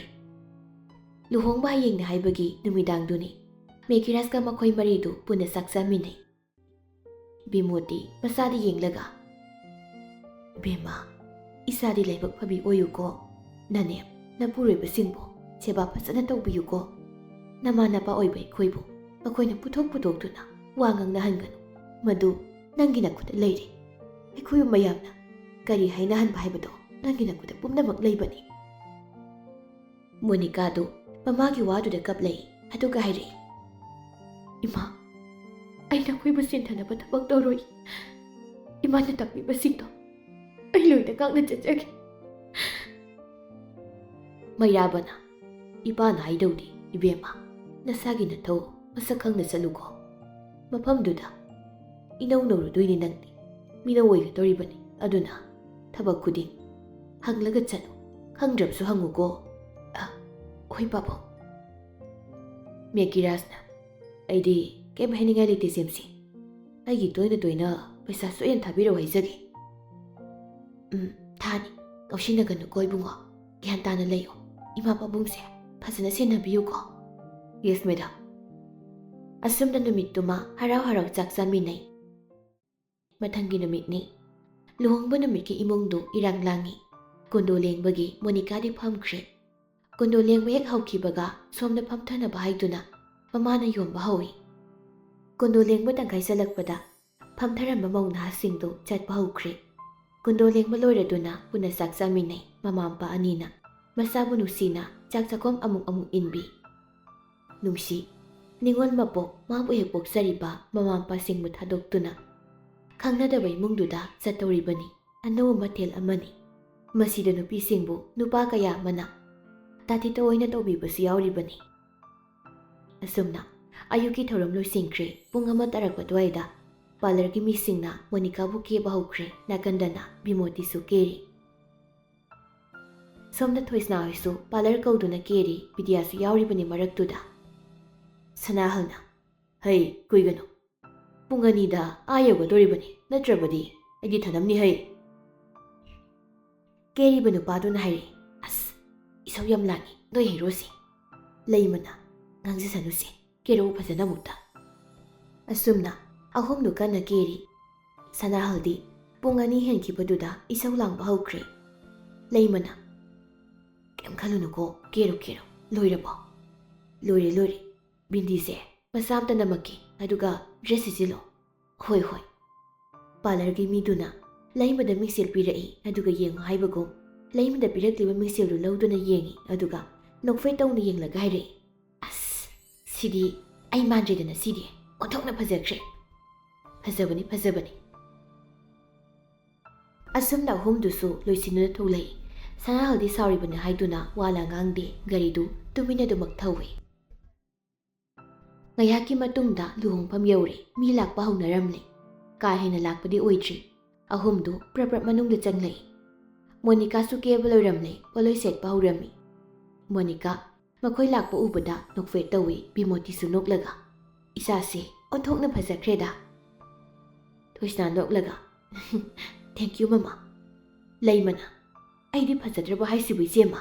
ꯂꯨꯍꯣꯡꯕ ꯍꯌꯦꯡꯅꯤ ꯍꯥꯏꯕꯒꯤ ꯅꯨꯃꯤꯗꯥꯡꯗꯨꯅꯤ꯫ ꯃꯦꯒꯤꯔꯥꯖꯀ ꯃꯈꯣꯏ ꯃꯔꯤꯗꯨ ꯄꯨꯟꯅ ꯆꯥꯛ ꯆꯥꯃꯤꯟꯅꯩ꯫ ꯕꯤꯃꯣꯗꯤ ꯃꯆꯥꯗ ꯌꯦꯡꯂꯒ, "ꯏꯕꯦꯝꯃ, ꯏꯆꯥꯗꯤ ꯂꯥꯏꯕꯛ ꯐꯕꯤ ꯑꯣꯏꯌꯨꯀꯣ꯫ ꯅꯅꯦꯝ ꯅꯄꯨꯔꯣꯏꯕꯁꯤꯡꯕꯨ ꯁꯦꯕꯥ ꯐꯖꯅ ꯇꯧꯕꯤꯌꯨꯀꯣ꯫ ꯅꯃꯥ ꯅꯄꯥ ꯑꯣꯏꯕ ꯑꯩꯈꯣꯏꯕꯨ ꯃꯈꯣꯏꯅ ꯄꯨꯊꯣꯛ ꯄꯨꯊꯣꯛꯇꯨꯅ ꯋꯥ ꯉꯥꯡꯅꯍꯟꯒꯅꯨ꯫ ꯃꯗꯨ ꯅꯪꯒꯤ ꯅꯈꯨꯠꯇ ꯂꯩꯔꯦ꯫ ꯑꯩꯈꯣꯏꯕꯨ ꯃꯌꯥꯝꯅ ꯀꯔꯤ ꯍꯥꯏꯅꯍꯟꯕ ꯍꯥꯏꯕꯗꯣ ꯅꯪꯒꯤ ꯅꯈꯨꯠꯇ ꯄꯨꯝꯅꯃꯛ ꯂꯩꯕꯅꯤ꯫" ꯃꯣꯅꯤꯀꯥꯗꯨ ꯃꯃꯥꯒꯤ ꯋꯥꯗꯨꯗ ꯀꯞꯂꯛꯏ꯫ ꯑꯗꯨꯒ ꯍꯥꯏꯔꯛꯏ, "ꯏꯃꯥ, ꯑꯩ ꯅꯈꯣꯏꯕꯨ ꯁꯤꯟꯊꯅꯕ ꯊꯕꯛ ꯇꯧꯔꯣꯏ꯫ ꯏꯃꯥꯅ ꯇꯥꯛꯄꯤꯕꯁꯤꯡꯗꯣ ꯑꯩ ꯂꯣꯏꯅ ꯉꯥꯛꯅ ꯆꯠꯆꯒꯦ꯫" ꯃꯩꯔꯥꯕꯅ, "ꯏꯄꯥꯅ ꯍꯥꯏꯗꯧꯗꯤ, ꯏꯕꯦꯝꯃ, ꯅꯁꯥꯒꯤ ꯅꯊꯧ ꯃꯁꯛ ꯈꯪꯅ ꯆꯠꯂꯨꯀꯣ꯫ ꯃꯐꯝꯗꯨꯗ ꯏꯅꯧ ꯅꯧꯔꯨꯗꯣꯏꯅꯤ ꯅꯪꯗꯤ꯫ ꯃꯤꯅꯧ ꯑꯣꯏꯒꯗꯧꯔꯤꯕꯅꯤ꯫ ꯑꯗꯨꯅ ꯊꯕꯛ ꯈꯨꯗꯤꯡ ꯍꯪꯂꯒ ꯆꯠꯂꯨ꯫ ꯈꯪꯗ꯭ꯔꯕꯁꯨ ꯍꯪꯉꯨꯀꯣ꯫" "ꯑ, ꯍꯣꯏ ꯄꯥꯕꯨꯡ꯫" ꯃꯦꯀꯤꯔꯥꯖꯅ, "ꯑꯩꯗꯤ ꯀꯩꯝ ꯍꯥꯏꯅꯤꯡꯉꯥꯏ ꯂꯩꯇꯦ ꯖꯦꯝꯁꯤ꯫ ꯑꯩꯒꯤ ꯇꯣꯏꯅ ꯇꯣꯏꯅ ꯄꯩꯁꯥ ꯁꯣꯏꯗꯅ ꯊꯥꯕꯤꯔꯛꯑꯣ ꯍꯥꯏꯖꯒꯦ꯫" "ꯎꯝ, ꯊꯥꯅꯤ꯫ ꯉꯥꯎꯁꯤꯟꯅꯒꯅꯨꯀꯣ ꯏꯕꯨꯡꯉꯣ꯫ ꯒ꯭ꯌꯥꯟ ꯇꯥꯅ ꯂꯩꯌꯨ꯫ ꯏꯃꯥ ꯄꯥꯕꯨꯡꯁꯦ ꯐꯖꯅ ꯁꯦꯟꯅꯕꯤꯌꯨꯀꯣ꯫" "Yes madam." ꯑꯁꯨꯝꯅ ꯅꯨꯃꯤꯠꯇꯨꯃ ꯍꯔꯥꯎ ꯍꯔꯥꯎ ꯆꯥꯛ ꯆꯥꯃꯤꯟꯅꯩ꯫ ꯃꯊꯪꯒꯤ ꯅꯨꯃꯤꯠꯅꯤ꯫ ꯂꯨꯍꯣꯡꯕ ꯅꯨꯃꯤꯠꯀꯤ ꯏꯃꯨꯡꯗꯨ ꯏꯔꯥꯡ ꯂꯥꯡꯉꯤ꯫ ꯀꯨꯟꯗꯣ ꯂꯦꯡꯕꯒꯤ ꯃꯣꯅꯤꯀꯥꯗꯤ ꯐꯝꯈ꯭ꯔꯦ꯫ ꯀꯨꯟꯗꯣ ꯂꯦꯡꯕ ꯍꯦꯛ ꯍꯧꯈꯤꯕꯒ ꯁꯣꯝꯗ ꯐꯝꯊꯅꯕ ꯍꯥꯏꯗꯨꯅ ꯃꯃꯥꯅ ꯌꯣꯟꯕ ꯍꯧꯏ꯫ ꯀꯨꯟꯗꯣ ꯂꯦꯡꯕ ꯇꯪꯈꯥꯏ ꯆꯜꯂꯛꯄꯗ ꯐꯝꯊꯔꯝꯕ ꯃꯧ ꯅꯍꯥꯁꯤꯡꯗꯨ ꯆꯠꯄ ꯍꯧꯈ꯭ꯔꯦ꯫ ꯀꯨꯟꯗꯣ ꯂꯦꯡꯕ ꯂꯣꯏꯔꯗꯨꯅ ꯄꯨꯟꯅ ꯆꯥꯛ ꯆꯥꯃꯤꯟꯅꯩ ꯃꯃꯥ ꯃꯄꯥ ꯑꯅꯤꯅ꯫ ꯃꯆꯥꯕꯨ ꯅꯨꯡꯁꯤꯅ ꯆꯥꯛ ꯆꯥꯛꯈꯣꯝ ꯑꯃꯨꯛ ꯑꯃꯨꯛ ꯏꯟꯕꯤ꯫ ꯅꯨꯡꯁꯤ, ꯅꯤꯉꯣꯜ ꯃꯄꯣꯛ ꯃꯥꯕꯨ ꯍꯦꯛ ꯄꯣꯛꯆꯔꯤꯕ ꯃꯃꯥ ꯃꯄꯥꯁꯤꯡꯕꯨ ꯊꯥꯗꯣꯛꯇꯨꯅ ꯈꯪꯅꯗꯕ ꯏꯃꯨꯡꯗꯨꯗ ꯆꯠꯇꯧꯔꯤꯕꯅꯤ꯫ ꯑꯅꯧꯕ ꯃꯊꯦꯜ ꯑꯃꯅꯤ꯫ ꯃꯁꯤꯗ ꯅꯨꯄꯤꯁꯤꯡꯕꯨ ꯅꯨꯄꯥ ꯀꯌꯥ ꯑꯃꯅ ꯇꯥꯊꯤ ꯇꯑꯣꯏꯅ ꯇꯧꯕꯤꯕꯁꯨ ꯌꯥꯎꯔꯤꯕꯅꯤ꯫ ꯑꯁꯨꯝꯅ ꯑꯌꯨꯛꯀꯤ ꯊꯧꯔꯝ ꯂꯣꯏꯁꯤꯟꯈ꯭ꯔꯦ꯫ ꯄꯨꯡ ꯑꯃ ꯇꯥꯔꯛꯄ ꯑꯗꯨꯋꯥꯏꯗ ꯄꯥꯔꯂꯔꯒꯤ ꯃꯤꯁꯤꯡꯅ ꯃꯣꯅꯤꯀꯥꯕꯨ ꯀꯦꯕ ꯍꯧꯈ꯭ꯔꯦ꯫ ꯅꯥꯀꯟꯗꯅ ꯕꯤꯃꯣꯇꯤꯁꯨ ꯀꯦꯔꯤ꯫ ꯁꯣꯝꯗ ꯊꯣꯏꯁꯅꯥ ꯍꯣꯏꯁꯨ ꯄꯥꯔꯂꯔ ꯀꯧꯗꯨꯅ ꯀꯦꯔꯤ꯫ ꯕꯤꯗ꯭ꯌꯥꯁꯨ ꯌꯥꯎꯔꯤꯕꯅꯤ ꯃꯔꯛꯇꯨꯗ꯫ ꯁꯅꯥꯍꯜꯅ, "ꯍꯩ, ꯀꯨꯏꯒꯅꯨ꯫ ꯄꯨꯡ ꯑꯅꯤꯗ ꯑꯥ ꯌꯧꯒꯗꯧꯔꯤꯕꯅꯤ, ꯅꯠꯇ꯭ꯔꯕꯗꯤ ꯑꯩꯗꯤ ꯊꯅꯝꯅꯤ ꯍꯩ꯫" ꯀꯦꯔꯤꯕ ꯅꯨꯄꯥꯗꯨꯅ ꯍꯥꯏꯔꯛꯏ, "ꯑꯁ, ꯏꯁꯧ ꯌꯥꯝ ꯂꯥꯡꯉꯤ ꯅꯣꯏ ꯍꯦꯔꯣꯁꯦ꯫" ꯂꯩꯃꯅ, "ꯉꯥꯡꯖꯁꯅꯨꯁꯦ, ꯀꯦꯔꯛꯎ ꯐꯖꯅ ꯑꯃꯨꯛꯇ꯫" ꯑꯁꯨꯝꯅ ꯑꯍꯨꯝꯗꯨ ꯀꯟꯅ ꯀꯦꯔꯤ꯫ ꯁꯅꯥꯍꯜꯗꯤ ꯄꯨꯡ ꯑꯅꯤ ꯍꯦꯟꯈꯤꯕꯗꯨꯗ ꯏꯁꯧ ꯂꯥꯡꯕ ꯍꯧꯈ꯭ꯔꯦ꯫ ꯂꯩꯃꯅ, "ꯀꯩꯝ ꯈꯜꯂꯨꯅꯨꯀꯣ, ꯀꯦꯔꯣ ꯀꯦꯔꯣ꯫ ꯂꯣꯏꯔꯕꯣ?" "ꯂꯣꯏꯔꯦ, ꯂꯣꯏꯔꯦ꯫ ꯕꯤꯟꯗꯤꯁꯦ ꯃꯆꯥ ꯑꯝꯇ ꯅꯝꯃꯛꯀꯦ, ꯑꯗꯨꯒ ꯗ꯭ꯔꯦꯁ ꯁꯦꯠꯆꯤꯜꯂꯣ꯫" "ꯍꯣꯏ, ꯍꯣꯏ꯫" ꯄꯥꯔꯂꯔꯒꯤ ꯃꯤꯗꯨꯅ ꯂꯩꯃꯗ ꯃꯤꯡꯁꯦꯜ ꯄꯤꯔꯛꯏ, ꯑꯗꯨꯒ ꯌꯦꯡꯉꯨ ꯍꯥꯏꯕꯒꯨꯝ ꯂꯩꯃꯗ ꯄꯤꯔꯛꯂꯤꯕ ꯃꯤꯡꯁꯦꯜꯗꯨ ꯂꯧꯗꯨꯅ ꯌꯦꯡꯉꯤ, ꯑꯗꯨꯒ ꯅꯣꯛꯐꯦꯠ ꯇꯧꯅ ꯌꯦꯡꯂꯒ ꯍꯥꯏꯔꯛꯏ, "ꯑꯁ, ꯁꯤꯗꯤ ꯑꯩ ꯃꯥꯟꯗ꯭ꯔꯦꯗꯅ, ꯁꯤꯗꯤ ꯑꯣꯟꯊꯣꯛꯅ ꯐꯖꯈ꯭ꯔꯦ꯫" "ꯐꯖꯕꯅꯤ, ꯐꯖꯕꯅꯤ꯫" ꯑꯁꯨꯝꯅ ꯑꯍꯨꯝꯗꯨꯁꯨ ꯂꯣꯏꯁꯤꯟꯗꯨꯅ ꯊꯣꯛꯂꯛꯏ꯫ ꯁꯅꯥꯍꯜꯗꯤ ꯁꯥꯎꯔꯤꯕꯅꯤ ꯍꯥꯏꯗꯨꯅ ꯋꯥ ꯂꯥ ꯉꯥꯡꯗꯦ, ꯒꯥꯔꯤꯗꯨ ꯇꯨꯃꯤꯟꯅ ꯑꯗꯨꯃꯛ ꯊꯧꯏ꯫ ꯉꯥꯏꯍꯥꯛꯀꯤ ꯃꯇꯨꯡꯗ ꯂꯨꯍꯣꯡꯐꯝ ꯌꯧꯔꯦ꯫ ꯃꯤ ꯂꯥꯛꯄ ꯍꯧꯅꯔꯝꯂꯦ꯫ ꯀꯥ ꯍꯦꯟꯅ ꯂꯥꯛꯄꯗꯤ ꯑꯣꯏꯗ꯭ꯔꯤ꯫ ꯑꯍꯨꯝꯗꯨ ꯄ꯭ꯔꯞ ꯄ꯭ꯔꯞ ꯃꯅꯨꯡꯗ ꯆꯪꯂꯛꯏ꯫ ꯃꯣꯅꯤꯀꯥꯁꯨ ꯀꯦꯕ ꯂꯣꯏꯔꯝꯂꯦ, ꯄꯣꯠꯂꯣꯏ ꯁꯦꯠꯄ ꯍꯧꯔꯝꯃꯤ꯫ ꯃꯣꯅꯤꯀꯥ ꯃꯈꯣꯏ ꯂꯥꯛꯄ ꯎꯕꯗ ꯅꯣꯛꯐꯦꯠ ꯇꯧꯏ꯫ ꯕꯤꯃꯣꯇꯤꯁꯨ ꯅꯣꯛꯂꯒ, "ꯏꯆꯥꯁꯦ ꯑꯣꯟꯊꯣꯛꯅ ꯐꯖꯈ꯭ꯔꯦꯗ꯫" ꯊꯣꯏꯁꯅꯥ ꯅꯣꯛꯂꯒ, "Thank you, ꯃꯃꯥ꯫" ꯂꯩꯃꯅ, "ꯑꯩꯗꯤ ꯐꯖꯗ꯭ꯔꯕ ꯍꯥꯏꯁꯤꯕꯨ, ꯏꯆꯦꯃ?"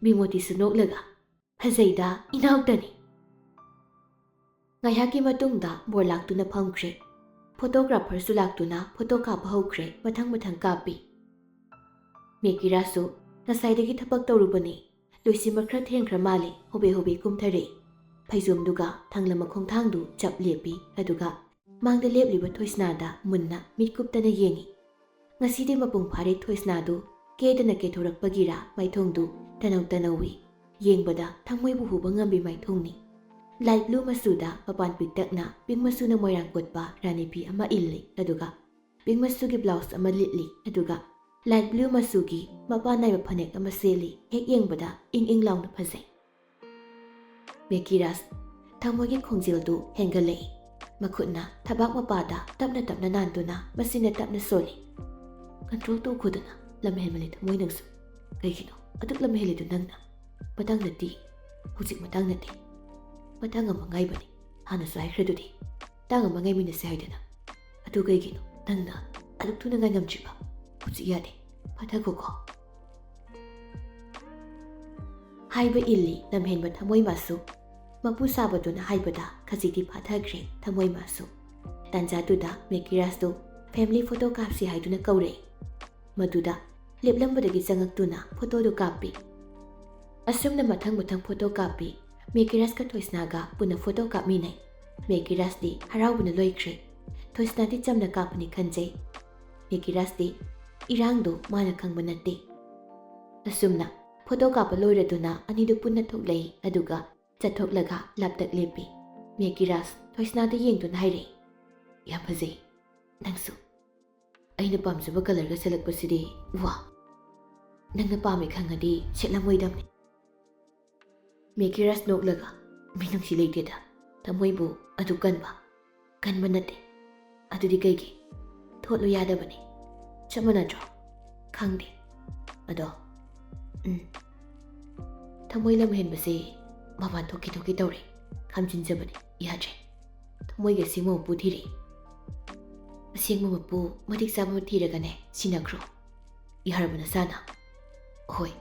ꯕꯤꯃꯣꯇꯤꯁꯨ ꯅꯣꯛꯂꯒ, "ꯐꯖꯩꯗ, ꯏꯅꯥꯎꯇꯅꯤ꯫" ꯉꯥꯏꯍꯥꯛꯀꯤ ꯃꯇꯨꯡꯗ ꯕꯣꯔ ꯂꯥꯛꯇꯨꯅ ꯐꯝꯈ꯭ꯔꯦ꯫ ꯐꯣꯇꯣꯒ꯭ꯔꯥꯐꯔꯁꯨ ꯂꯥꯛꯇꯨꯅ ꯐꯣꯇꯣ ꯀꯥꯞꯄ ꯍꯧꯈ꯭ꯔꯦ, ꯃꯊꯪ ꯃꯊꯪ ꯀꯥꯞꯄꯤ꯫ ꯃꯦꯀꯤꯔꯥꯁꯁꯨ ꯉꯁꯥꯏꯗꯒꯤ ꯊꯕꯛ ꯇꯧꯔꯨꯕꯅꯤ, ꯂꯣꯏꯁꯤꯟꯕ ꯈꯔ ꯊꯦꯡꯈ꯭ꯔ ꯃꯥꯜꯂꯦ, ꯍꯣꯕꯦ ꯍꯣꯕꯦ ꯀꯨꯝꯊꯔꯛꯏ꯫ ꯐꯩꯖꯣꯝꯗꯨꯒ ꯊꯥꯡꯂ ꯃꯈꯣꯡꯊꯥꯡꯗꯨ ꯆꯞ ꯂꯦꯞꯄꯤ, ꯑꯗꯨꯒ ꯃꯥꯡꯗ ꯂꯦꯞꯂꯤꯕ ꯊꯣꯏꯁꯅꯥꯗ ꯃꯨꯟꯅ ꯃꯤꯠ ꯀꯨꯞꯇꯅ ꯌꯦꯡꯏ꯫ ꯉꯁꯤꯗꯤ ꯃꯄꯨꯡ ꯐꯥꯔꯦ ꯊꯣꯏꯁꯅꯥꯗꯨ ꯀꯦꯗꯅ ꯀꯦꯊꯣꯔꯛꯄꯒꯤꯔꯥ ꯃꯥꯏꯊꯣꯡꯗꯨ ꯇꯅꯧ ꯇꯅꯧꯏ꯫ ꯌꯦꯡꯕꯗ ꯊꯃꯣꯏꯕꯨ ꯍꯨꯕ ꯉꯝꯕꯤ ꯃꯥꯏꯊꯣꯡꯅꯤ꯫ Light blue ꯃꯆꯨꯗ ꯃꯄꯥꯟ ꯄꯤꯛꯇꯛꯅ pink ꯃꯆꯨꯅ ꯃꯣꯏꯔꯥꯡ ꯀꯣꯠꯄ ꯔꯥꯅꯤ ꯐꯤ ꯑꯃ ꯏꯜꯂꯤ, ꯑꯗꯨꯒ pink ꯃꯆꯨꯒꯤ blouse ꯑꯃ ꯂꯤꯠꯂꯤ, ꯑꯗꯨꯒ light blue ꯃꯆꯨꯒꯤ ꯃꯄꯥꯟ ꯅꯥꯏꯕ ꯐꯅꯦꯛ ꯑꯃ ꯁꯦꯠꯂꯤ꯫ ꯍꯦꯛ ꯌꯦꯡꯕꯗ ꯏꯪ ꯏꯪ ꯂꯥꯎꯅ ꯐꯖꯩ꯫ ꯃꯦꯀꯤꯔꯥꯁ ꯊꯃꯣꯏꯒꯤ ꯈꯣꯡꯖꯦꯜꯗꯨ ꯍꯦꯟꯒꯠꯂꯛꯏ꯫ ꯃꯈꯨꯠꯅ ꯊꯕꯥꯛ ꯃꯄꯥꯗ ꯇꯞꯅ ꯇꯞꯅ ꯅꯥꯟꯗꯨꯅ ꯃꯆꯤꯟꯅ ꯇꯞꯅ ꯁꯣꯜꯂꯤ꯫ "Control ꯇꯧꯈꯣꯗꯅ, ꯂꯝꯍꯦꯟꯕꯅꯤ ꯊꯃꯣꯏ ꯅꯪꯁꯨ꯫ ꯀꯩꯒꯤꯅꯣ ꯑꯗꯨꯛ ꯂꯝꯍꯦꯜꯂꯤꯗꯨ ꯅꯪꯅ? ꯃꯇꯥꯡ ꯅꯠꯇꯦ, ꯍꯧꯖꯤꯛ ꯃꯇꯥꯡ ꯅꯠꯇꯦ꯫ ꯃꯇꯥꯡ ꯑꯃ ꯉꯥꯏꯕꯅꯤ, ꯍꯥꯟꯅꯁꯨ ꯍꯥꯏꯈ꯭ꯔꯗꯨꯗꯤ꯫ ꯃꯇꯥꯡ ꯑꯃ ꯉꯥꯏꯃꯤꯟꯅꯁꯦ ꯍꯥꯏꯗꯅ꯫ ꯑꯗꯨ ꯀꯩꯒꯤꯅꯣ ꯅꯪꯅ ꯑꯗꯨꯛ ꯊꯨꯅ ꯉꯥꯏ ꯉꯝꯗ꯭ꯔꯤꯕ? ꯍꯧꯖꯤꯛ ꯌꯥꯗꯦ, ꯐꯥꯊꯈꯣꯀꯣ꯫" ꯍꯥꯏꯕ ꯏꯜꯂꯤ ꯂꯝꯍꯦꯟꯕ ꯊꯃꯣꯏ ꯃꯥꯁꯨ꯫ ꯃꯄꯨ ꯁꯥꯕꯗꯨꯅ ꯍꯥꯏꯕꯗ ꯈꯖꯤꯛꯇꯤ ꯐꯥꯊꯈ꯭ꯔꯦ ꯊꯃꯣꯏ ꯃꯥꯁꯨ꯫ ꯇꯥꯟꯖꯥꯗꯨꯗ ꯃꯦꯀꯤꯔꯥꯁꯇꯨ family photo ꯀꯥꯞꯁꯤ ꯍꯥꯏꯗꯨꯅ ꯀꯧꯔꯛꯏ꯫ ꯃꯗꯨꯗ ꯂꯦꯞꯂꯝꯕꯗꯒꯤ ꯆꯪꯉꯛꯇꯨꯅ ꯐꯣꯇꯣꯗꯨ ꯀꯥꯞꯄꯤ꯫ ꯑꯁꯨꯝꯅ ꯃꯊꯪ ꯃꯊꯪ ꯐꯣꯇꯣ ꯀꯥꯞꯄꯤ꯫ ꯃꯦꯀꯤꯔꯥꯁꯀ ꯊꯣꯏꯁꯅꯥꯒ ꯄꯨꯟꯅ ꯐꯣꯇꯣ ꯀꯥꯞꯃꯤꯟꯅꯩ꯫ ꯃꯦꯀꯤꯔꯥꯁꯇꯤ ꯍꯔꯥꯎꯕꯅ ꯂꯣꯏꯈ꯭ꯔꯦ꯫ ꯊꯣꯏꯁꯅꯥꯗꯤ ꯆꯝꯅ ꯀꯥꯞꯄꯅꯤ ꯈꯟꯖꯩ꯫ ꯃꯦꯀꯤꯔꯥꯁꯇꯤ ꯏꯔꯥꯡꯗꯨ ꯃꯥꯅ ꯈꯪꯕ ꯅꯠꯇꯦ꯫ ꯑꯁꯨꯝꯅ ꯐꯣꯇꯣ ꯀꯥꯞꯄ ꯂꯣꯏꯔꯗꯨꯅ ꯑꯅꯤꯗꯨ ꯄꯨꯟꯅ ꯊꯣꯛꯂꯛꯏ, ꯑꯗꯨꯒ ꯆꯠꯊꯣꯛꯂꯒ ꯂꯥꯞꯇꯛ ꯂꯦꯞꯄꯤ꯫ ꯃꯦꯀꯤꯔꯥꯁ ꯊꯣꯏꯁꯅꯥꯗ ꯌꯦꯡꯗꯨꯅ ꯍꯥꯏꯔꯛꯏ, "ꯌꯥꯝ ꯐꯖꯩ ꯅꯪꯁꯨ꯫ ꯑꯩꯅ ꯄꯥꯝꯖꯕ colourꯒ ꯁꯦꯠꯂꯛꯄꯁꯤꯗꯤ, ꯋꯥ! ꯅꯪꯅ ꯄꯥꯝꯃꯦ ꯈꯪꯉꯗꯤ ꯁꯦꯠꯂꯝꯃꯣꯏꯗꯝꯅꯤ꯫" ꯃꯦꯀꯤꯔꯥꯁ ꯅꯣꯛꯂꯒ, "ꯃꯤꯅꯨꯡꯁꯤ ꯂꯩꯇꯦꯗ, ꯊꯃꯣꯏꯕꯨ ꯑꯗꯨ ꯀꯟꯕ꯫ ꯀꯟꯕ ꯅꯠꯇꯦ꯫ ꯑꯗꯨꯗꯤ ꯀꯩꯒꯤ? ꯊꯣꯠꯂꯨ ꯌꯥꯗꯕꯅꯤ꯫ ꯆꯞ ꯃꯥꯟꯅꯗ꯭ꯔꯣ? ꯈꯪꯗꯦ꯫ ꯑꯗꯣ, ꯎꯝ, ꯊꯃꯣꯏ ꯂꯝꯍꯦꯟꯕꯁꯦ ꯃꯄꯥꯟ ꯊꯣꯛꯀꯦ ꯊꯣꯛꯀꯦ ꯇꯧꯔꯦ꯫ ꯈꯥꯝꯖꯤꯟꯖꯕꯅꯤ, ꯌꯥꯗ꯭ꯔꯦ꯫ ꯊꯃꯣꯏꯒꯤ ꯑꯁꯦꯡꯕ ꯃꯄꯨ ꯊꯤꯔꯤ꯫ ꯑꯁꯦꯡꯕ ꯃꯄꯨ ꯃꯇꯤꯛ ꯆꯥꯕ ꯑꯃ ꯊꯤꯔꯒꯅꯦ ꯁꯤꯟꯅꯈ꯭ꯔꯣ꯫ ꯌꯥꯔꯕ ꯅꯁꯥꯅ?" "ꯍꯣꯏ꯫"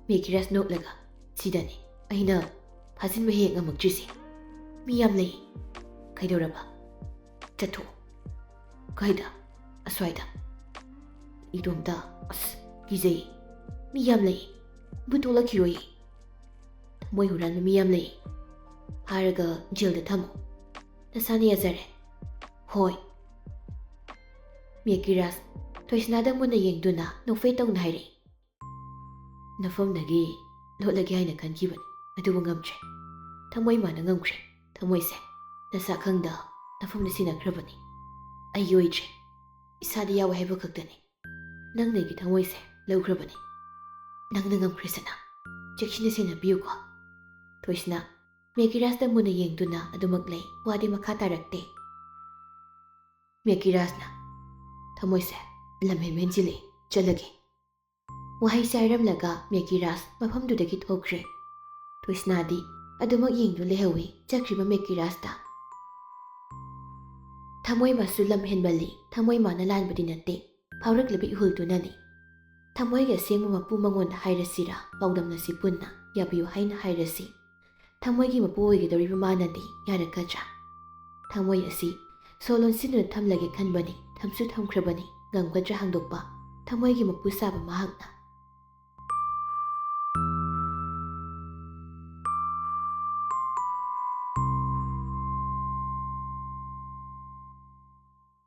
ꯃꯦꯀꯤꯔꯥꯁ ꯅꯣꯛꯂꯒ, "ꯁꯤꯗꯅꯤ ꯑꯩꯅ ꯐꯥꯖꯤꯟꯕ ꯍꯦꯛ ꯉꯝꯃꯛꯇ꯭ꯔꯤꯁꯦ꯫ ꯃꯤ ꯌꯥꯝ ꯂꯩ꯫" "ꯀꯩꯗꯧꯔꯕ?" "ꯆꯠꯊꯣꯛꯑꯣ"꯫ "ꯀꯥꯏꯗ?" "ꯑꯁ꯭ꯋꯥꯏꯗ"꯫ "ꯏꯇꯣꯝꯇ? ꯑꯁ, ꯀꯤꯖꯩ꯫ ꯃꯤ ꯌꯥꯝ ꯂꯩ꯫ ꯚꯨꯠ ꯊꯣꯛꯂꯛꯈꯤꯔꯣꯏꯌꯦ꯫ ꯊꯃꯣꯏ ꯍꯨꯔꯥꯟꯕ ꯃꯤ ꯌꯥꯝ ꯂꯩ꯫ ꯐꯥꯔꯒ ꯖꯦꯜꯗ ꯊꯝꯃꯣ꯫ ꯅꯁꯥꯅ ꯌꯥꯖꯔꯦ"꯫ "ꯍꯣꯏ"꯫ ꯃꯦꯀꯤꯔꯥꯖ ꯊꯣꯏꯁꯅꯥꯗ ꯃꯨꯟꯅ ꯌꯦꯡꯗꯨꯅ ꯅꯣꯛꯐꯦꯠ ꯇꯧꯅ ꯍꯥꯏꯔꯛꯏ꯫ "ꯅꯐꯝꯗꯒꯤ ꯂꯣꯠꯂꯒꯦ ꯍꯥꯏꯅ ꯈꯟꯈꯤꯕꯅꯤ, ꯑꯗꯨꯕꯨ ꯉꯝꯗ꯭ꯔꯦ꯫ ꯊꯃꯣꯏ ꯃꯥꯅ ꯉꯝꯈ꯭ꯔꯦ꯫ ꯊꯃꯣꯏꯁꯦ ꯅꯁꯥ ꯈꯪꯗ ꯅꯐꯝꯗ ꯁꯤꯟꯅꯈ꯭ꯔꯕꯅꯤ꯫ ꯑꯩꯒꯤ ꯑꯣꯏꯗ꯭ꯔꯦ꯫ ꯏꯁꯥꯗ ꯌꯥꯎꯋꯦ ꯍꯥꯏꯕ ꯈꯛꯇꯅꯤ꯫ ꯅꯪꯅ ꯑꯩꯒꯤ ꯊꯃꯣꯏꯁꯦ ꯂꯧꯈ꯭ꯔꯕꯅꯤ꯫ ꯅꯪꯅ ꯉꯝꯈ꯭ꯔꯦ ꯁꯅꯥ꯫ ꯆꯦꯛꯁꯤꯟꯅ ꯁꯦꯟꯅꯕꯤꯌꯨꯀꯣ꯫ ꯊꯣꯏꯁꯅꯥ ꯃꯦꯀꯤꯔꯥꯖꯇ ꯃꯨꯟꯅ ꯌꯦꯡꯗꯨꯅ ꯑꯗꯨꯃꯛ ꯂꯩ꯫ ꯋꯥꯗꯤ ꯃꯈꯥ ꯇꯥꯔꯛꯇꯦ꯫ ꯃꯦꯀꯤꯔꯥꯖꯅ, "ꯊꯃꯣꯏꯁꯦ ꯂꯝꯍꯦꯟꯕ ꯍꯦꯟꯖꯤꯜꯂꯛꯑꯦ꯫ ꯆꯠꯂꯒꯦ"꯫ ꯋꯥꯍꯩꯁꯦ ꯍꯥꯏꯔꯝꯂꯒ ꯃꯦꯀꯤꯔꯥꯖ ꯃꯐꯝꯗꯨꯗꯒꯤ ꯊꯣꯛꯈ꯭ꯔꯦ꯫ ꯊꯣꯏꯁꯅꯥꯗꯤ ꯑꯗꯨꯃꯛ ꯌꯦꯡꯗꯨꯅ ꯂꯩꯍꯧꯏ ꯆꯠꯈ꯭ꯔꯤꯕ ꯃꯦꯀꯤꯔꯥꯖꯇ꯫ ꯊꯃꯣꯏ ꯃꯥꯁꯨ ꯂꯝ ꯍꯦꯟꯃꯜꯂꯤ꯫ ꯊꯃꯣꯏ ꯃꯥꯅ ꯂꯥꯟꯕꯗꯤ ꯅꯠꯇꯦ, ꯐꯥꯎꯔꯛꯂꯤꯕ ꯏꯍꯨꯜꯗꯨꯅꯅꯤ꯫ ꯊꯃꯣꯏꯒꯤ ꯑꯁꯦꯡꯕ ꯃꯄꯨ ꯃꯉꯣꯟꯗ ꯍꯥꯏꯔꯁꯤꯔꯥ, ꯄꯥꯎꯗꯝꯅꯁꯤ ꯄꯨꯟꯅ ꯌꯥꯕꯤꯌꯨ ꯍꯥꯏꯅ ꯍꯥꯏꯔꯁꯤ꯫ ꯊꯃꯣꯏꯒꯤ ꯃꯄꯨ ꯑꯣꯏꯒꯗꯧꯔꯤꯕ ꯃꯥꯅꯗꯤ ꯌꯥꯔꯛꯀꯗ꯭ꯔꯥ? ꯊꯃꯣꯏ ꯑꯁꯤ ꯁꯣ ꯂꯣꯟꯁꯤꯟꯗꯨꯅ ꯊꯝꯂꯒꯦ ꯈꯟꯕꯅꯤ, ꯊꯝꯁꯨ ꯊꯝꯈ꯭ꯔꯕꯅꯤ꯫ ꯉꯝꯒꯗ꯭ꯔꯥ ꯍꯥꯡꯗꯣꯛꯄ? ꯊꯃꯣꯏꯒꯤ ꯃꯄꯨ ꯁꯥꯕ ꯃꯍꯥꯛꯅ